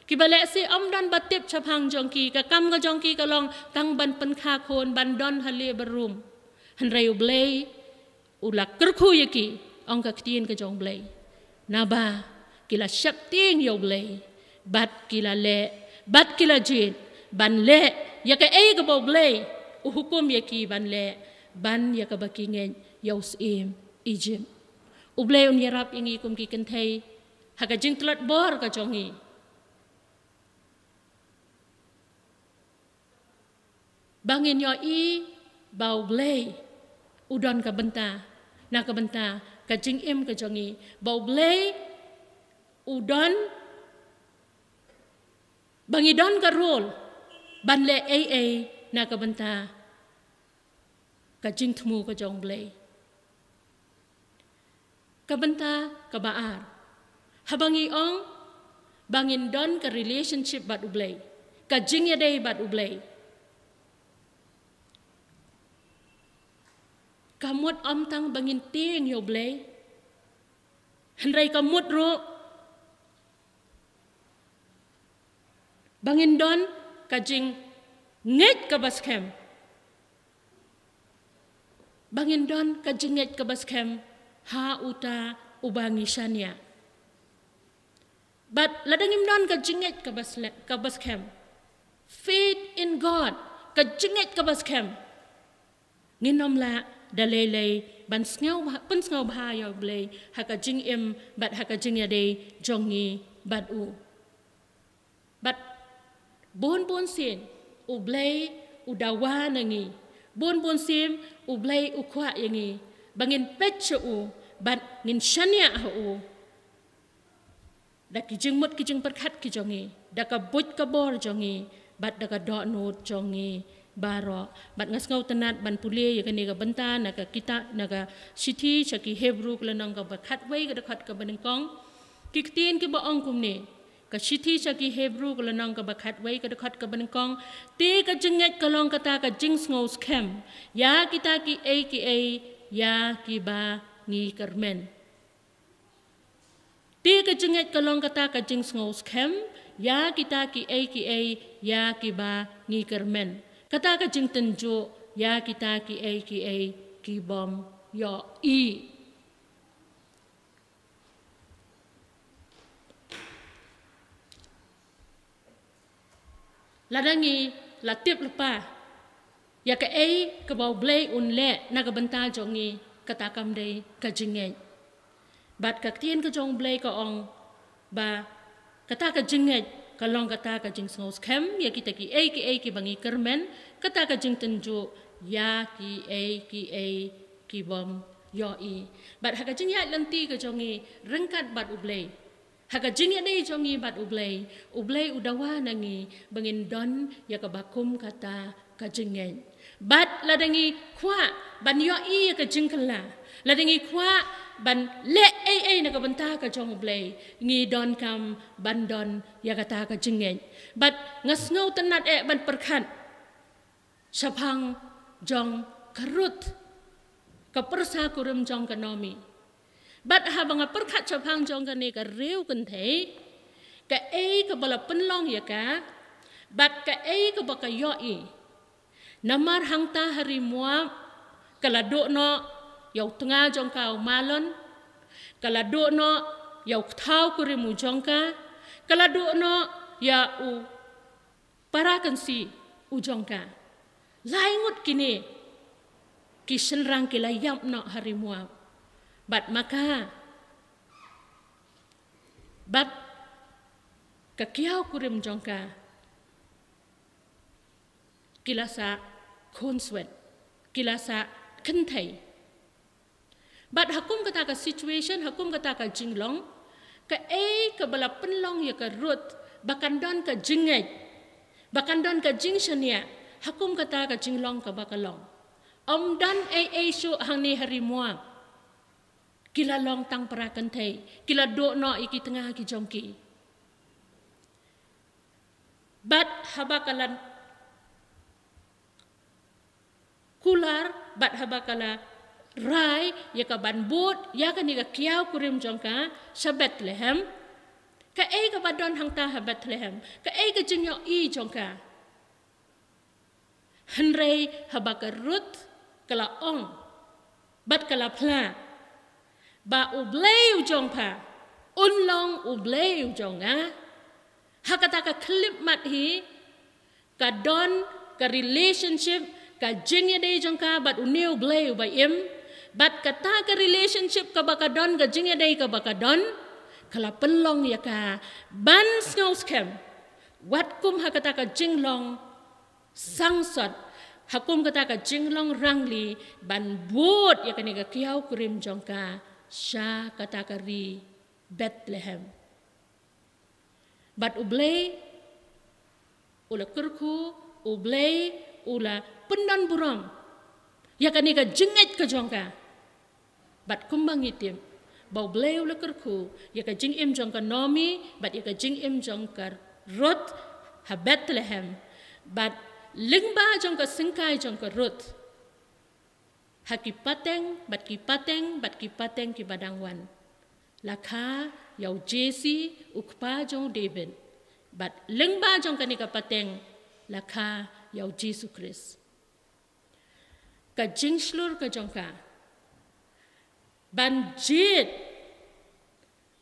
kiba lehse ym don ba tip shaphang jong ki, ka kam ka jong ki ka long tang ban pynkha khun, ban don ha labour room. Hynrei U Blei u la kyrkhu ïa ki, ong ka ktien ka jong U Blei. Naba ki la sheptieng ïa U Blei, bad ki la leh, bad ki la jied ban leh ïa kaei kaba U Blei u hukum ïa ki ban leh, ban ïa kaba ki ngeit ïa u syiem Egypt. U Blei un ïarap ïa ngi kum ki kynthei ha ka jingtlot bor ka jong ngi. Ba ngin ïohi ba U Blei u don ka bynta na ka bynta ka jingim ka jong ngi. Ba U Blei u don, ba ngi don ka role ban leh ei ei na ka bynta ka jingthmu ka jong U Blei. Ka bynta kaba ar, haba ngi ong ba ngin don ka relationship bad U Blei, ka jingïadei bad U Blei, ka mut ym tang ba ngin tieng ïa U Blei, hynrei ka mut ruh ba ngin don ka jingngeit kaba skhem. Ba ngin don ka jingngeit kaba skhem ha uta uba ngi shaniah. Bad lada ngim don ka jingngeit kaba sle-, kaba skhem, faith in God, ka jingngeit kaba skhem, ngin ym lah da lei lei ban sngewbha, pynsngewbha ïa U Blei ha ka jingim bad ha ka jingïadei jong ngi bad u. Bad bun bun sien U Blei u dawa na ngi. Bun bun sien U Blei u kwah ïa ngi ba ngin peit sha u bad ngin shaniah ha u da ki jingmut ki jingpyrkhat ki jong ngi, da ka buit ka bor jong ngi, bad da ka dohnud jong ngi baroh. Bad nga sngewtynnat ban pule ïa kane ka bynta na ka kitab, na ka shithi sha ki Hebru ka lynnong kaba khatwei ka dkhot kaba nyngkong. Ki ktien kiba ong kumne, ka shithi sha ki Hebru ka lynnong kaba khatwei ka dkhot kaba nyngkong: Te ka jingngeit ka long kata ka jingsngewskhem ïa kita kiei kiei ïa kiba ngi kyrmen. Te ka jingngeit ka long kata ka jingsngewskhem ïa kita kiei kiei ïa kiba ngi kyrmen, kata ka jingtynjuh ïa kita kiei kiei ki bym ïohi. Lada ngi la tip lypa ïa kaei kaba U Blei un leh na ka bynta jong ngi, kata kam dei ka jingngeit. Bad ka ktien ka jong U Blei ka ong ba kata ka jingngeit ka long kata ka jingsngewskhem ïa kita kiei kiei kiba ngi kyrmen, kata ka jingtynjuh ïa kiei kiei ki bym ïohi. Bad ha ka jingïaid lynti ka jong ngi ryngkat bad U Blei, ha ka jingïadei jong ngi bad U Blei, U Blei u dawa na ngi ba ngin don ïa kaba kum kata ka jingngeit. Bad lada ngi kwah ban ïohi ïa ka jingkylla, lada ngi kwah ban leh ei ei na ka bynta ka jong U Blei, ngi donkam ban don ïa kata ka jingngeit. Bad nga sngewtynnat eh ban pyrkhat shaphang jong ka Ruth, ka pyrsa kurim jong ka Naomi. Bad haba nga pyrkhat shaphang jong kane ka riewkynthei, kaei kaba la pynlong ïa ka bad kaei kaba ka ïohi. Namar hangta ha ri Moab ka la duh noh Ïa u tnga jong ka u Mahlon, ka la duh noh ïa u kthaw kurim u jong ka, ka la duh noh ïa u para kynsi u jong ka. Lai ngut kine ki shynrang ki la ïap noh ha ri Moab. Bad ma ka, bad ka kiaw kurim jong ka, ki la sah khun swet, ki la sah kynthei. Bad ha kum kata ka situation, ha kum kata ka jinglong, kaei kaba la pynlong ïa ka Ruth ba kan don ka jingngeit, ba kan don ka jingshaniah ha kum kata ka jinglong kaba ka long? Ym don ei ei shuh hangne ha ri Moab. Ki la long tang para kynthei, ki la duh noh ïa ki tnga ki jong ki. Bad haba ka la kular, bad haba ka la rai ïa ka ban bud ïa kane ka kiaw kurim jong ka sha Bethlehem, kaei kaba don hangta ha Bethlehem? Kaei ka jingïohi jong ka? Hynrei haba ka Ruth ka la ong bad ka la phla ba U Blei u jong pha un long U Blei u jong nga, ha kata ka khyllipmat hi ka don ka relationship, ka jingïadei jong ka bad une U Blei uba im. Bad kata ka relationship kaba ka don, ka jingïadei kaba ka don, ka la pynlong ïa ka ban sngew skhem wat kum ha kata ka jinglong sangsot, ha kum kata ka jinglong rangli, ban bud ïa kane ka kiaw kurim jong ka sha kata ka ri Bethlehem. Bad U Blei u la kyrkhu, U Blei u la pyndon burom ïa kane ka jingngeit ka jong ka. Bad kumba ngi tip ba U Blei u la kyrkhu ïa ka jingim jong ka Naomi bad ïa ka jingim jong ka Ruth ha Bethlehem, bad lyngba jong ka syngkai jong ka Ruth, ha ki pateng bad ki pateng bad ki pateng kiba dang wan, la kha ïa u Jesse u kpa jong u David, bad lyngba jong kane ka pateng la kha ïa u Jisu Khrist. Ka jingshlur ka jong ka ban jied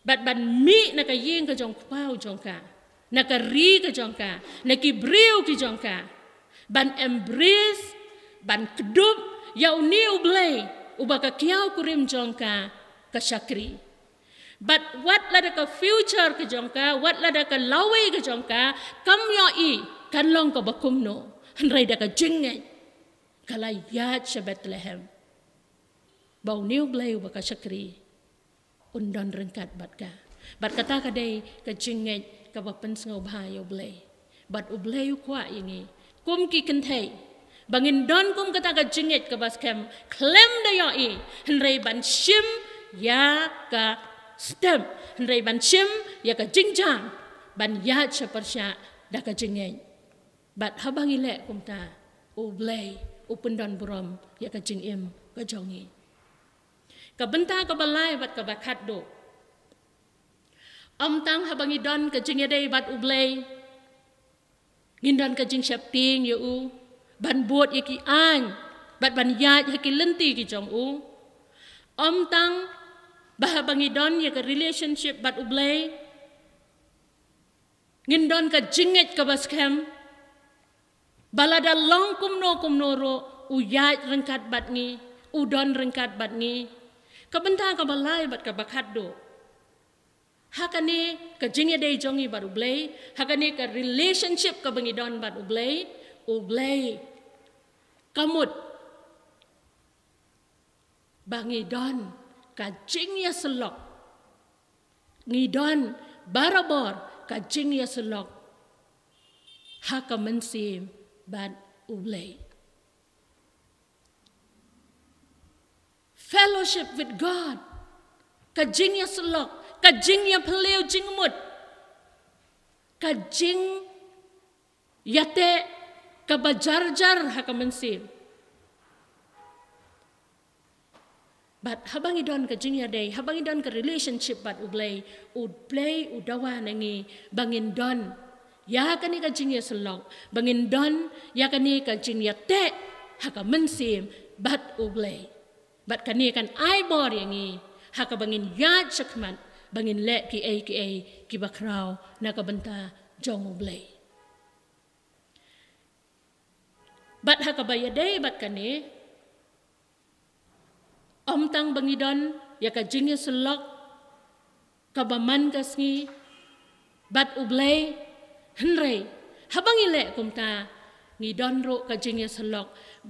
bad ban mih na ka ïing ka jong u kpa u jong ka, na ka ri ka jong ka, na ki briew ki jong ka, ban embrace, ban kdup ïa une U Blei uba ka kiaw kurim jong ka ka shakri. Bad wat lada ka future ka jong ka, wat lada ka lawei ka jong ka kam ïohi kan long kaba kumno, hynrei da ka jingngeit ka la ïaid sha Bethlehem ba une U Blei uba ka shakri un don ryngkat bad ka. Bad kata ka dei ka jingngeit kaba pynsngewbha ïa U Blei. Bad U Blei u kwah ïa ngi kum ki kynthei ba ngin don kum kata ka jingngeit kaba skhem, khlem da ïohi, hynrei ban shim ïa ka step, hynrei ban shim ïa ka jingjia ban ïaid sha pyrshah da ka jingngeit. Bad haba ngi leh kumta, U Blei u pyndon burom ïa ka jingim ka jong ngi. Ka bynta kaba lai bad kaba khatduh. Ym tang haba ngi don ka jingïadei bad U Blei ngin don ka jingsheptieng ïa u, ban bud ïa ki aiñ bad ban ïaid ha ki lynti ki jong u. Ym tang ba haba ngi don ïa ka relationship bad U Blei ngin don ka jingngeit kaba skhem ba lada long kumno kumno ruh u ïaid ryngkat bad ngi, u don ryngkat bad ngi. Ka bynta kaba lai bad kaba khatduh, ha kane ka jingïadei jong ngi bad U Blei, ha kane ka relationship kaba ngi don bad U Blei, U Blei ka mut ba ngi don ka jingïasyllok, ngi don barabor ka jingïasyllok ha ka mynsiem bad U Blei. Fellowship with God, ka jingïasyllok, ka jingïaphylliew jingmut, ka jing ïateh kaba jar jar ha ka mynsiem. Bad haba ngi don ka jingïadei, haba ngi don ka relationship bad U Blei, U Blei u dawa na ngi ba ngin don ïa kane ka jingïasyllok, ba ngin don ïa kane ka jingïateh ha ka mynsiem bad U Blei. Bad kane kan ai bor ïa ngi ha kaba ngin ïaid shakhmat ba ngin leh kiei kiei kiba khraw na ka bynta jong U Blei. Bad ha kaba ïadei bad kane, ym tang ba ngi don ïa ka jingïasyllok kaba man ka sngi bad U Blei, hynrei haba ngi leh kumta, ngi don ruh ka jingïasyllok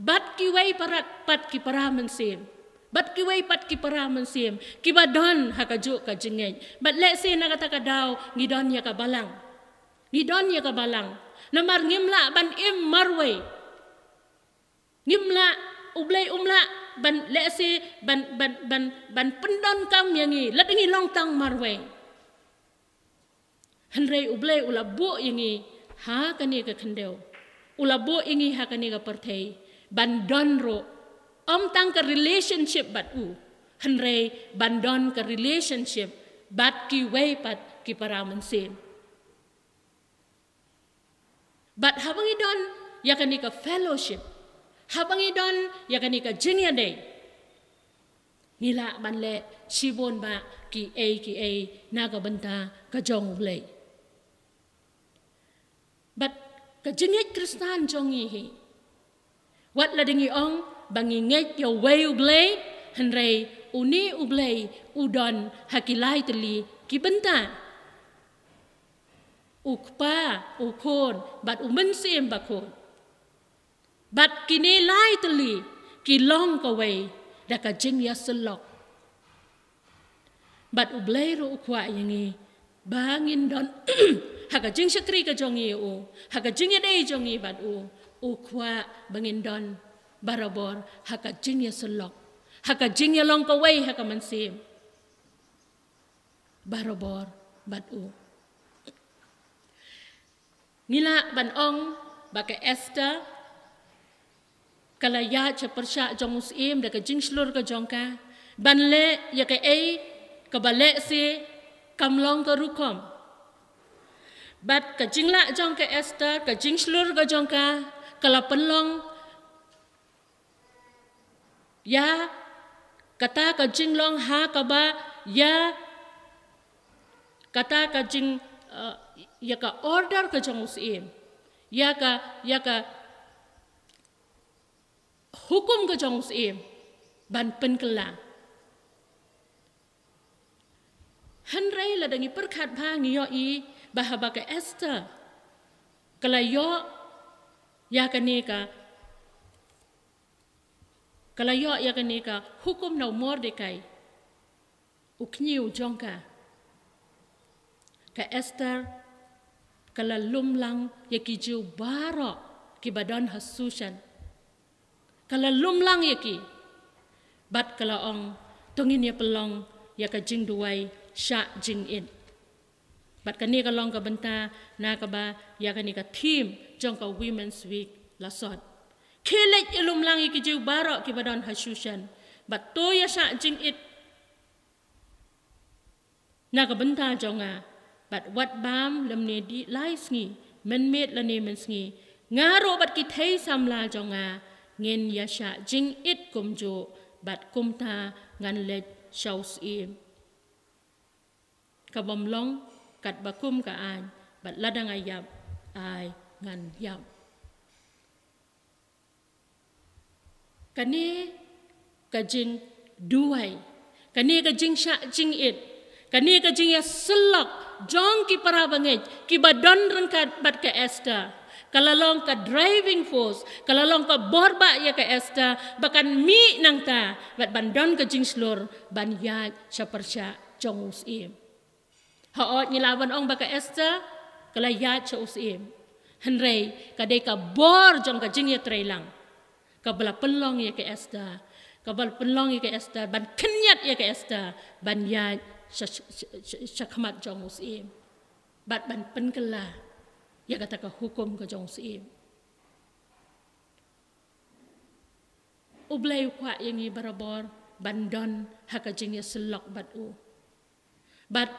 bad kiwei pat, pat ki para mynsiem, bad kiwei pat ki para mynsiem kiba don ha kajuh ka jingngeit. Bad lehse na kata ka daw ngi don ïa ka balang, ngi don ïa ka balang, namar ngim lah ban im marwei. Ngim lah, U Blei um lah ban, lehse ban, ban, ban, ban pyndonkam ïa ngi lada ngi long tang marwei. Hynrei U Blei u la buh ïa ngi ha kane ka khyndew, u la buh ïa ngi ha kane ka pyrthei ban don ruh, ym tang ka relationship bad u, hynrei ban don ka relationship bad kiwei pat ki para mynsiem. Bad haba ngi don ïa kane ka fellowship, haba ngi don ïa kane ka jingïadei, ngi lah ban leh shibun bah kiei kiei na ka bynta ka jong U Blei. Bad ka jingngeit Khristan jong ngi hi, wat lada ngi ong ba ngi ngeit ïa uwei U Blei, hynrei une U Blei u don ha ki lai tylli ki bynta. U Kpa, U Khun bad U Mynsiem Bakhuid. Bad kine lai tylli ki long kawei da ka jingïasyllok. Bad U Blei ruh u kwah ïa ngi ba ngin don ha ka jingshakri ka jong ngi ïa u, ha ka jingïadei jong ngi bad u, u kwah ba ngin don barabor ha ka jingïasyllok, ha ka jingïalong kawei ha ka mynsiem barabor bad u. Ngi lah ban ong ba ka Esther ka la ïaid sha pyrshah jong u syiem da ka jingshlur ka jong ka ban leh ïa kaei kaba lehse kam long ka rukom. Bad ka jinglah jong ka Esther, ka jingshlur ka jong ka, ka la pynlong ïa kata ka jinglong ha kaba ïa kata ka jing, eh, ïa ka order ka jong u syiem, ïa ka, ïa ka hukum ka jong u syiem ban pynkylla. Hynrei lada ngi pyrkhat bha ngi ïohi ba haba ka Esther ka la ïoh ïa kane ka, ka la ïoh ïa kane ka hukum na u Mordekai, u khñiuh jong ka, ka Esther ka la lum lang ïa ki Jiw baroh kiba don ha Sushan. Ka la lum lang ïa ki bad ka la ong, to ngin ïa pynlong ïa ka jingduwai shah jingit. Bad kane ka long ka bynta na kaba ïa kane ka theme jong ka Women's Week la sot. Khie leit ïa lum lang ïa ki Jiw baroh kiba don ha Sushan bad to ïa shah jingit na ka bynta jong nga. Bad wat bam lymne dih lai sngi, mynmiet lane mynsngi, nga ruh bad ki thei samla jong nga ngin ïa shah jingit kumjuh, bad kumta ngan leit sha u syiem. Ka bym long katba kum ka aiñ, bad lada nga ïap, ai ngan ïap. Kane ka jingduwai, kane ka jingshah jingit, kane ka jingïasyllok jong ki para bangeit kiba don ryngkat bad ka Esther, ka la long ka driving force, ka la long ka borbah ïa ka Esther ba kan mih nangta bad ban don ka jingshlur ban ïaid sha pyrshah jong u syiem. Hooid, ngi lah ban ong ba ka Esther ka la ïaid sha u syiem, hynrei ka dei ka bor jong ka jingïatreilang kaba la pynlong ïa ka Esther, kaba la pynlong ïa ka Esther ban khynñiat ïa ka Esther ban ïaid sha, sha, sha, sha khmat jong u syiem bad ban pynkylla ïa kata ka hukum ka jong u syiem. U Blei u kwah ïa ngi barabor ban don ha ka jingïasyllok bad u. Bad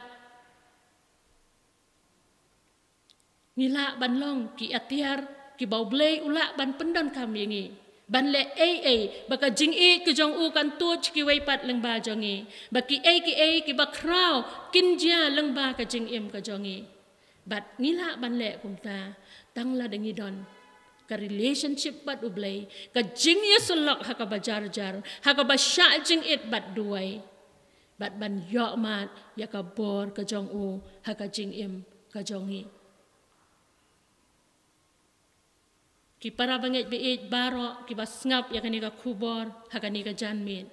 ngi lah ban long ki atiar kiba U Blei u lah ban pyndonkam ïa ngi Ban leh ei ei ba ka jingïeit ka jong u kan tuid sha kiwei pat lyngba jong ngi. Ba ki ei ki ei kiba khraw kin jia lyngba ka jingim ka jong ngi. Bad ngi lah ban leh kumta tang lada ngi don ka relationship bad U Blei, ka jingïasyllok ha kaba jar jar, ha kaba shah jingit bad duwai. Bad ban ïohmad ïa ka bor ka jong u ha ka jingim ka jong ngi. Ki para bangeit baieit baroh kiba sngap ïa kane ka khubor ha kane ka janmiet.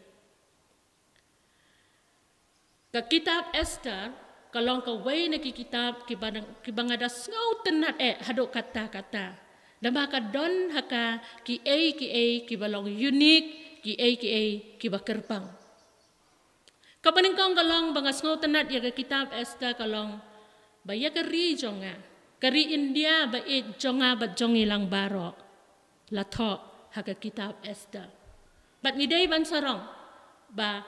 Ka kitab Esther ka long kawei na ki kitab kiba, kiba nga da sngewtynnat eh haduh katta katta. Namar ka don ha ka ki ei ki ei kiba long unique, ki ei ki ei kiba kyrpang. Kaba nyngkong ka long ba nga sngewtynnat ïa ka kitab Esther ka long ba ïa ka ri jong nga, ka ri India baieit jong nga bad jong ngi lang baroh, la thoh ha ka kitab Esther. Bad ngi dei ban sarong ba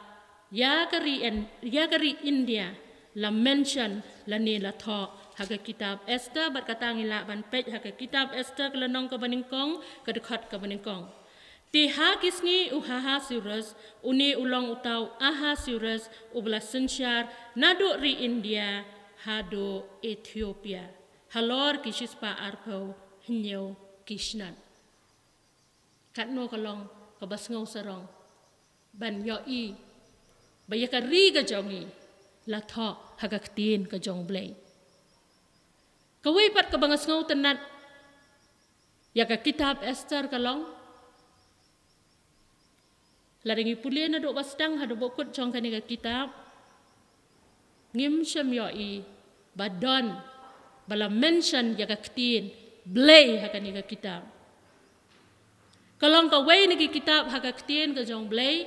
ïa ka ri En-, ïa ka ri India la mention lane la thoh ha ka kitab Esther. Bad kata ngi lah ban peit ha ka kitab Esther ka lynnong kaba nyngkong, ka dkhot kaba nyngkong. Te ha ki sngi u Ahasuerus, une u long uta u Ahasuerus uba la synshar naduh ri India haduh Ethiopia, halor ki shispah arphew hynñiew ki snat. Katno ka long kaba sngewsarong ban ïohi ba ïa ka ri ka jong ngi la thoh ha ka ktien ka jong U Blei. Kawei pat kaba nga sngewtynnat ïa ka kitab Esther ka long, lada ngi pule naduh ba sdang haduh ba kut jong kane ka kitab, ngim shym ïohi ba don ba la mention ïa ka ktien Blei ha kane ka kitab. Ka long kawei na ki kitab ha ka ktien ka jong U Blei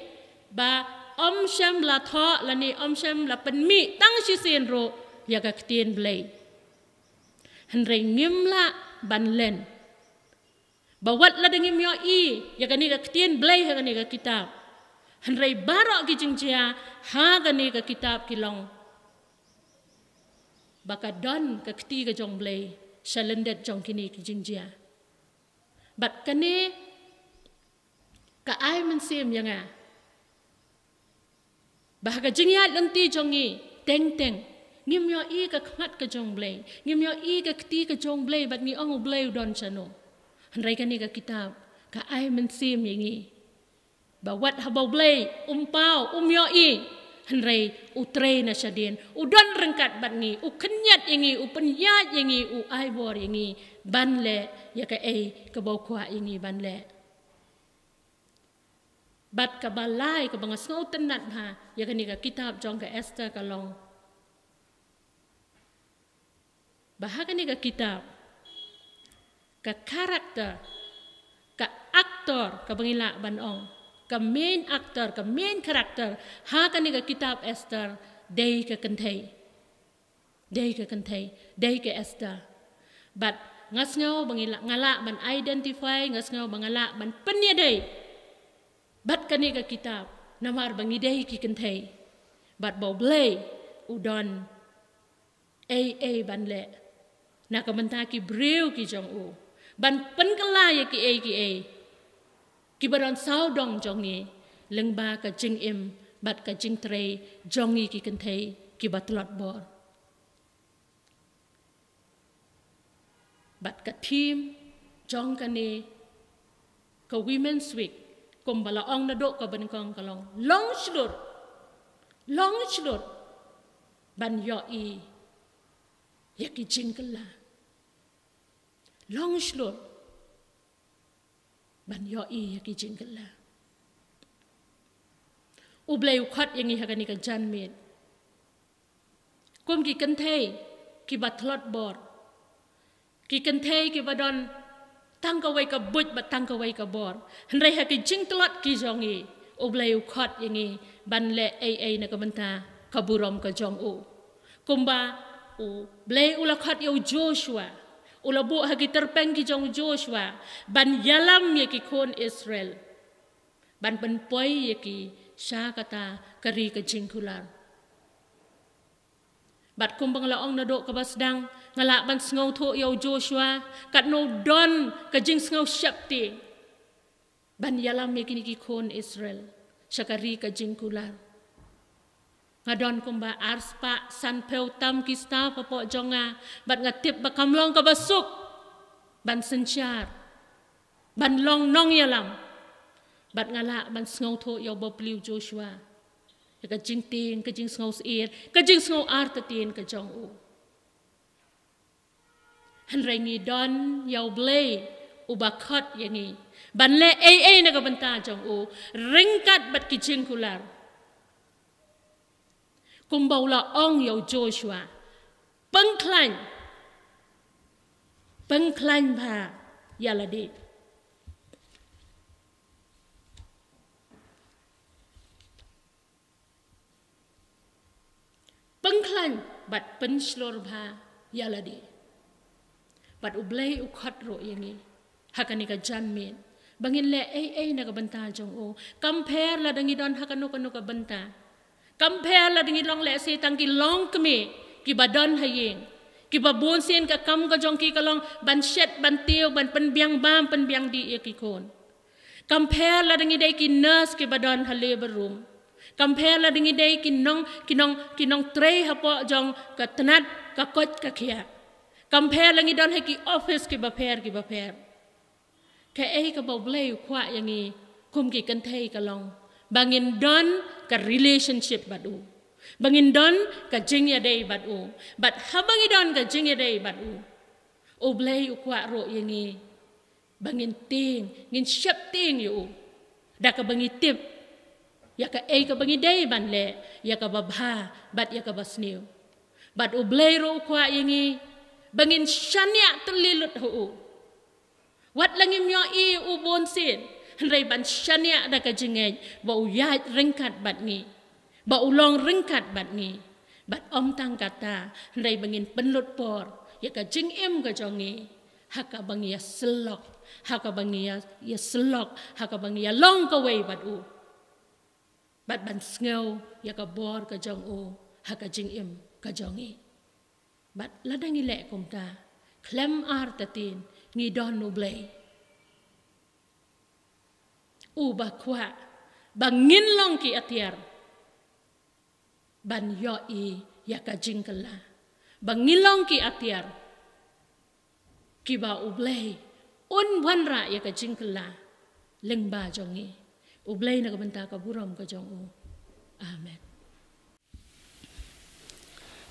ba ym shym la thoh lane ym shym la pynmih tang shisien ruh ïa ka ktien Blei. Hynrei ngim lah ban len ba wat lada ngim ïohi ïa kane ka ktien Blei ha kane ka kitab, hynrei baroh ki jingjia ha kane ka kitab ki long ba ka don ka kti ka jong U Blei sha lyndet jong kine ki jingjia. Bad kane ka ai mynsiem ïa nga ba ha ka jingïaid lynti jong ngi teng teng ngim ïohi ka khmat ka jong U Blei, ngim ïohi ka kti ka jong U Blei, bad ngi ong U Blei u don shano. Hynrei kane ka kitab ka ai mynsiem ïa ngi ba wat haba U Blei um paw, um ïohi, hynrei u trei na shadien, u don ryngkat bad ngi, u khynñiat ïa ngi, u pynïaid ïa ngi, u ai bor ïa ngi ban leh ïa kaei kaba u kwah ïa ngi ban leh. Bad kaba lai kaba nga sngewtynnat bha ïa kane ka kitab jong ka Esther ka long ba ha kane ka kitab ka character, ka aktor kaba ngi lah ban ong, ka main actor, ka main character ha kane ka kitab Esther dei ka kynthei. Dei ka kynthei, dei ka Esther. Bad nga sngew ba ngi lah, nga lah ban identify, nga sngew ba nga lah ban pynïadei bad kane ka kitab namar ba ngi dei ki kynthei. Bad ba U Blei u don ei ei ban leh na ka bynta ki briew ki jong u, ban pynkylla ïa kiei kiei kiba don sawdong jong ngi lyngba ka jingim bad ka jingtrei jong ngi ki kynthei kiba tlot bor. Bad ka theme jong kane ka Women's Week, kumba la ong naduh kaba nyngkong, ka long long shlur, long shlur ban ïohi ïa ki jingkylla. Long shlur ban ïohi ïa ki jingkylla. U Blei u khot ïa ngi ha kane ka janmiet kum ki kynthei kiba tlot bor, ki kynthei kiba don tang kawei ka buit bad tang kawei ka bor. Hynrei ha ki jingtlot ki jong ngi, U Blei u khot ïa ngi ban leh ei ei na ka bynta ka burom ka jong u. Kumba U Blei u la khot ïa u Joshua, u la buh ha ki tyrpeng ki jong u Joshua ban ïalam ïa ki khun Israel, ban pynpoi ïa ki sha kata ka ri ka jingkular. Bad kumba nga la ong naduh kaba sdang, nga lah ban sngewthuh ïa u Joshua katno don ka jingsngew sheptieng. ban ïalam ïa kine ki khun Israel sha ka ri ka jingkular. Nga don kumba arspah sanphew tam ki staff hapoh jong nga, bad nga tip ba kam long kaba suk ban synshar, ban long nongïalam. Bad nga lah ban sngewthuh ïa u bapliew Joshua ïa ka jingtieng, ka jingsngewsyier, ka jingsngew artatien ka jong u. Hynrei ngi don ïa u Blei uba khot ïa ngi ban leh ei ei na ka bynta jong u ryngkat bad ki jingkular. Kumba u la ong ïa u Joshua, pynkhlaiñ, pynkhlaiñ bha ïa lade. Pynkhlaiñ bad pynshlur bha ïa lade. Bad u Blei u khot ruh ïa ngi ha kane ka janmiet ba ngin leh ei ei na ka bynta jong u. Kam pher lada ngi don ha kano kano ka bynta, kam pher lada ngi long lehse tang ki longkmie kiba don ha ïing, kiba bun sien ka kam ka jong ki ka long ban shet, ban tiew, ban pynbiang bam, pynbiang dih ïa ki khun. Kam pher lada ngi dei ki nurse kiba don ha labour room. Kam pher lada ngi dei ki nong, ki nong, ki nongtrei hapoh jong ka tnat, ka koit ka khiah. Kam pher lada ngi don ha ki office kiba pher kiba pher. Kaei kaba u Blei u kwah ïa ngi kum ki kynthei ka long ba ngin don ka relationship bad u, ba ngin don ka jingïadei bad u. Bad haba ngi don ka jingïadei bad u, u Blei u kwah ruh ïa ngi ba ngin tieng, ngin sheptieng ïa u da kaba ngi tip ïa kaei kaba ngi dei ban leh, ïa kaba bha bad ïa kaba sniew. Bad u Blei ruh u kwah ïa ngi ba ngin shaniah tylli lut ha u. Wat la ngim ïohi ïa u bun sien, hynrei ban shaniah da ka jingngeit ba u ïaid ryngkat bad ngi, ba u long ryngkat bad ngi. Bad ym tang kata, hynrei ba ngin pynlut por ïa ka jingim ka jong ngi ha kaba ngi ïasyllok, ha kaba ngi ïa, ïasyllok, ha kaba ngi ïalong kawei bad u. Bad ban sngew ïa ka bor ka jong u ha ka jingim ka jong ngi. Bad lada ngi leh kumta, khlem artatien ngi don u Blei uba kwah ba ngin long ki atiar ban ïohi ïa ka jingkylla, ba ngin long ki atiar kiba u Blei un wanrah ïa ka jingkylla lyngba jong ngi. U Blei na ka bynta ka burom ka jong u. Amen.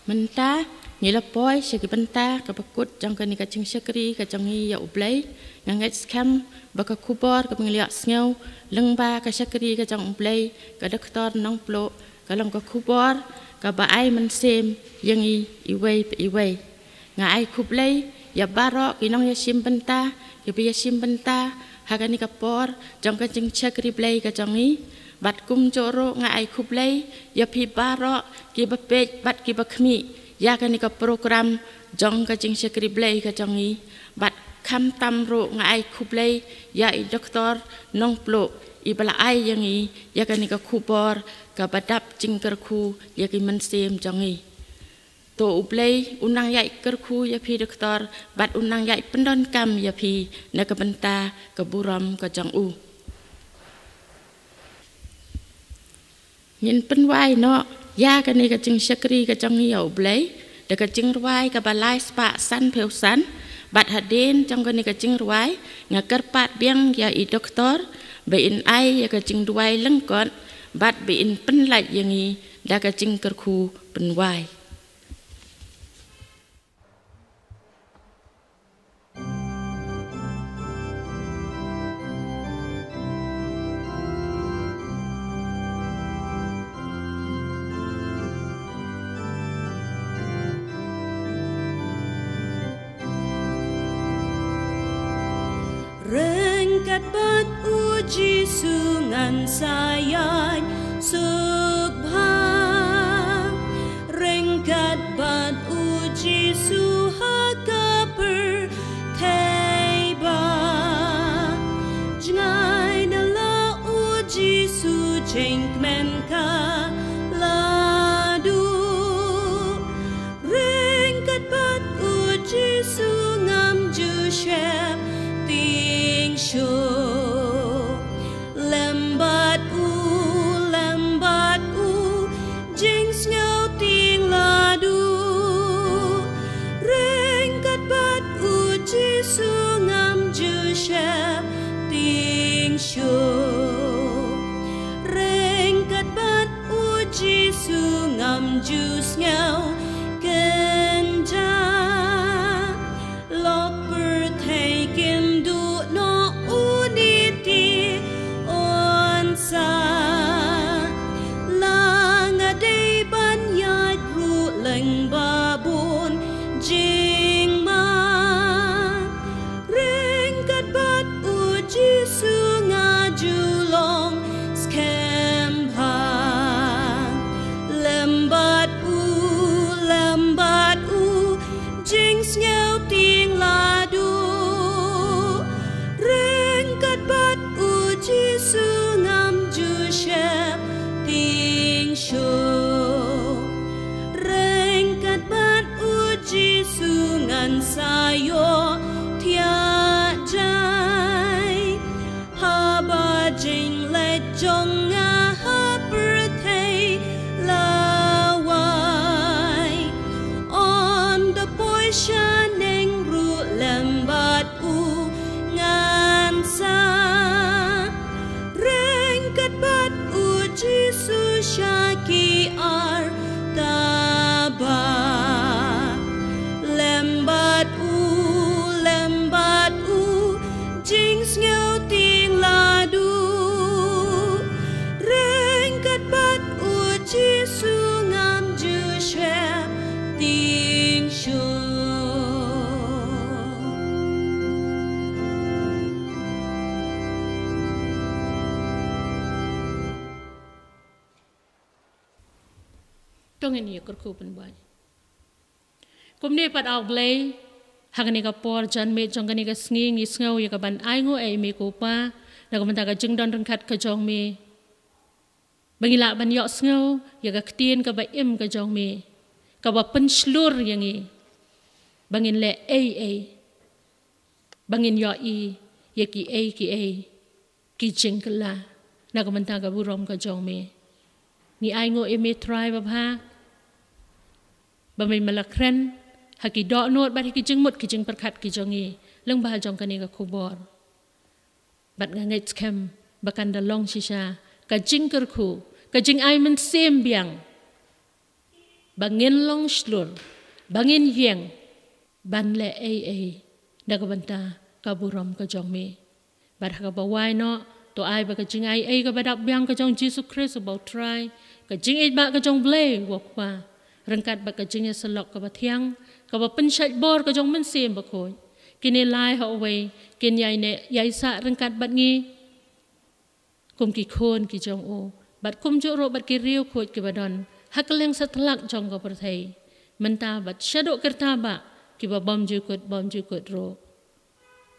Mynta ngi la poi sha ki bynta kaba kut jong kane ka jingshakri ka jong ngi ïa u Blei. Nga ngeit skhem ba ka khubor kaba ngi la ïohsngew lyngba ka shakri ka jong u Blei ka Doktor Nongpluh ka long ka khubor kaba ai mynsiem ïa ngi iwei pa iwei. Nga ai khublei ïa baroh ki nongïashim bynta kiba ïashim bynta ha kane ka por jong ka jingshakri Blei ka jong ngi. Bad kumjuh ruh nga ai khublei ïa phi baroh kiba peit bad kiba khmih ïa kane ka program jong ka jingshakri Blei ka jong ngi. Bad khamtam ruh nga ai khublei ïa i Doktor Nongpluh iba la ai ïa ngi ïa kane ka khubor kaba dap jingkyrkhu ïa ki mynsiem jong ngi. To u Blei un nang ïai kyrkhu ïa phi Doktor bad un nang ïai pyndonkam ïa phi na ka bynta ka burom ka jong u. Ngin pynwai noh ïa kane ka jingshakri ka jong ngi ïa u Blei da ka jingrwai kaba lai spah sanphew san. Bad hadien jong kane ka jingrwai nga kyrpad biang ïa i Doktor ba in ai ïa ka jingduwai lyngkot bad ba in pynlait ïa ngi da ka jingkyrkhu pynwai. Ryngkat bad u Jisu ngan sa ïaid suk bha. Ryngkat bad u Jisu ha ka pyrthei ba jngai na la u Jisu jingkmen ka la duh. Ryngkat bad u Jisu ngam ju sheptieng shuh. Ïoh thiah jai haba jingleit jong nga ha pyrthei lawei. Ong da poi sha neng ruh lem bad u ngan sa ryngkat bad u Jisu sha ki ar taba. Lem bad u, lem bad u, jingsngew tieng la duh. Ryngkat bad u Jisu ngam ju sheptieng shuh. To ngin ïa kyrkhu pynban. Kumne pat, A Blei, ha kane ka por janmiet jong kane ka sngi ngi sngew ïa ka ban ainguh ïa i Me ko Pa na ka bynta ka jingdon ryngkat ka jong Me. Ba ngi lah ban ïohsngew ïa ka ktien kaba im ka jong Me, kaba pynshlur ïa ngi ba ngin leh ei ei, ba ngin ïohi ïa ki ei ki ei ki jingkylla na ka bynta ka burom ka jong Me. Ngi ainguh ïa Me Trai babha, ba Me la kren ha ki dohnud bad ha ki jingmut ki jingpyrkhat ki jong ngi lyngba jong kane ka khubor. Bad nga ngeit skhem ba kan da long shisha ka jingkyrkhu, ka jingai mynsiem biang, ba ngin long shlur, ba ngin ïeng ban leh ei ei na ka bynta ka burom ka jong Me. Bad ha kaba wai noh, to ai ba ka jingai ei kaba dap biang ka jong Jisu Khrist uba U Trai, ka jingïeit ba ka jong Blei u Kpa, ryngkat bad ka jingïasyllok kaba thiang, kaba pynshait bor ka jong Mynsiem Bakhuid, kine lai ha uwei kin ïai neh ïai sah ryngkat bad ngi kum ki khun ki jong U, bad kumjuh ruh bad ki riewkhuid kiba don ha kylleng satlak jong ka pyrthei mynta bad shaduh ki rta bah kiba bymjukut bymjukut ruh.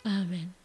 Amen.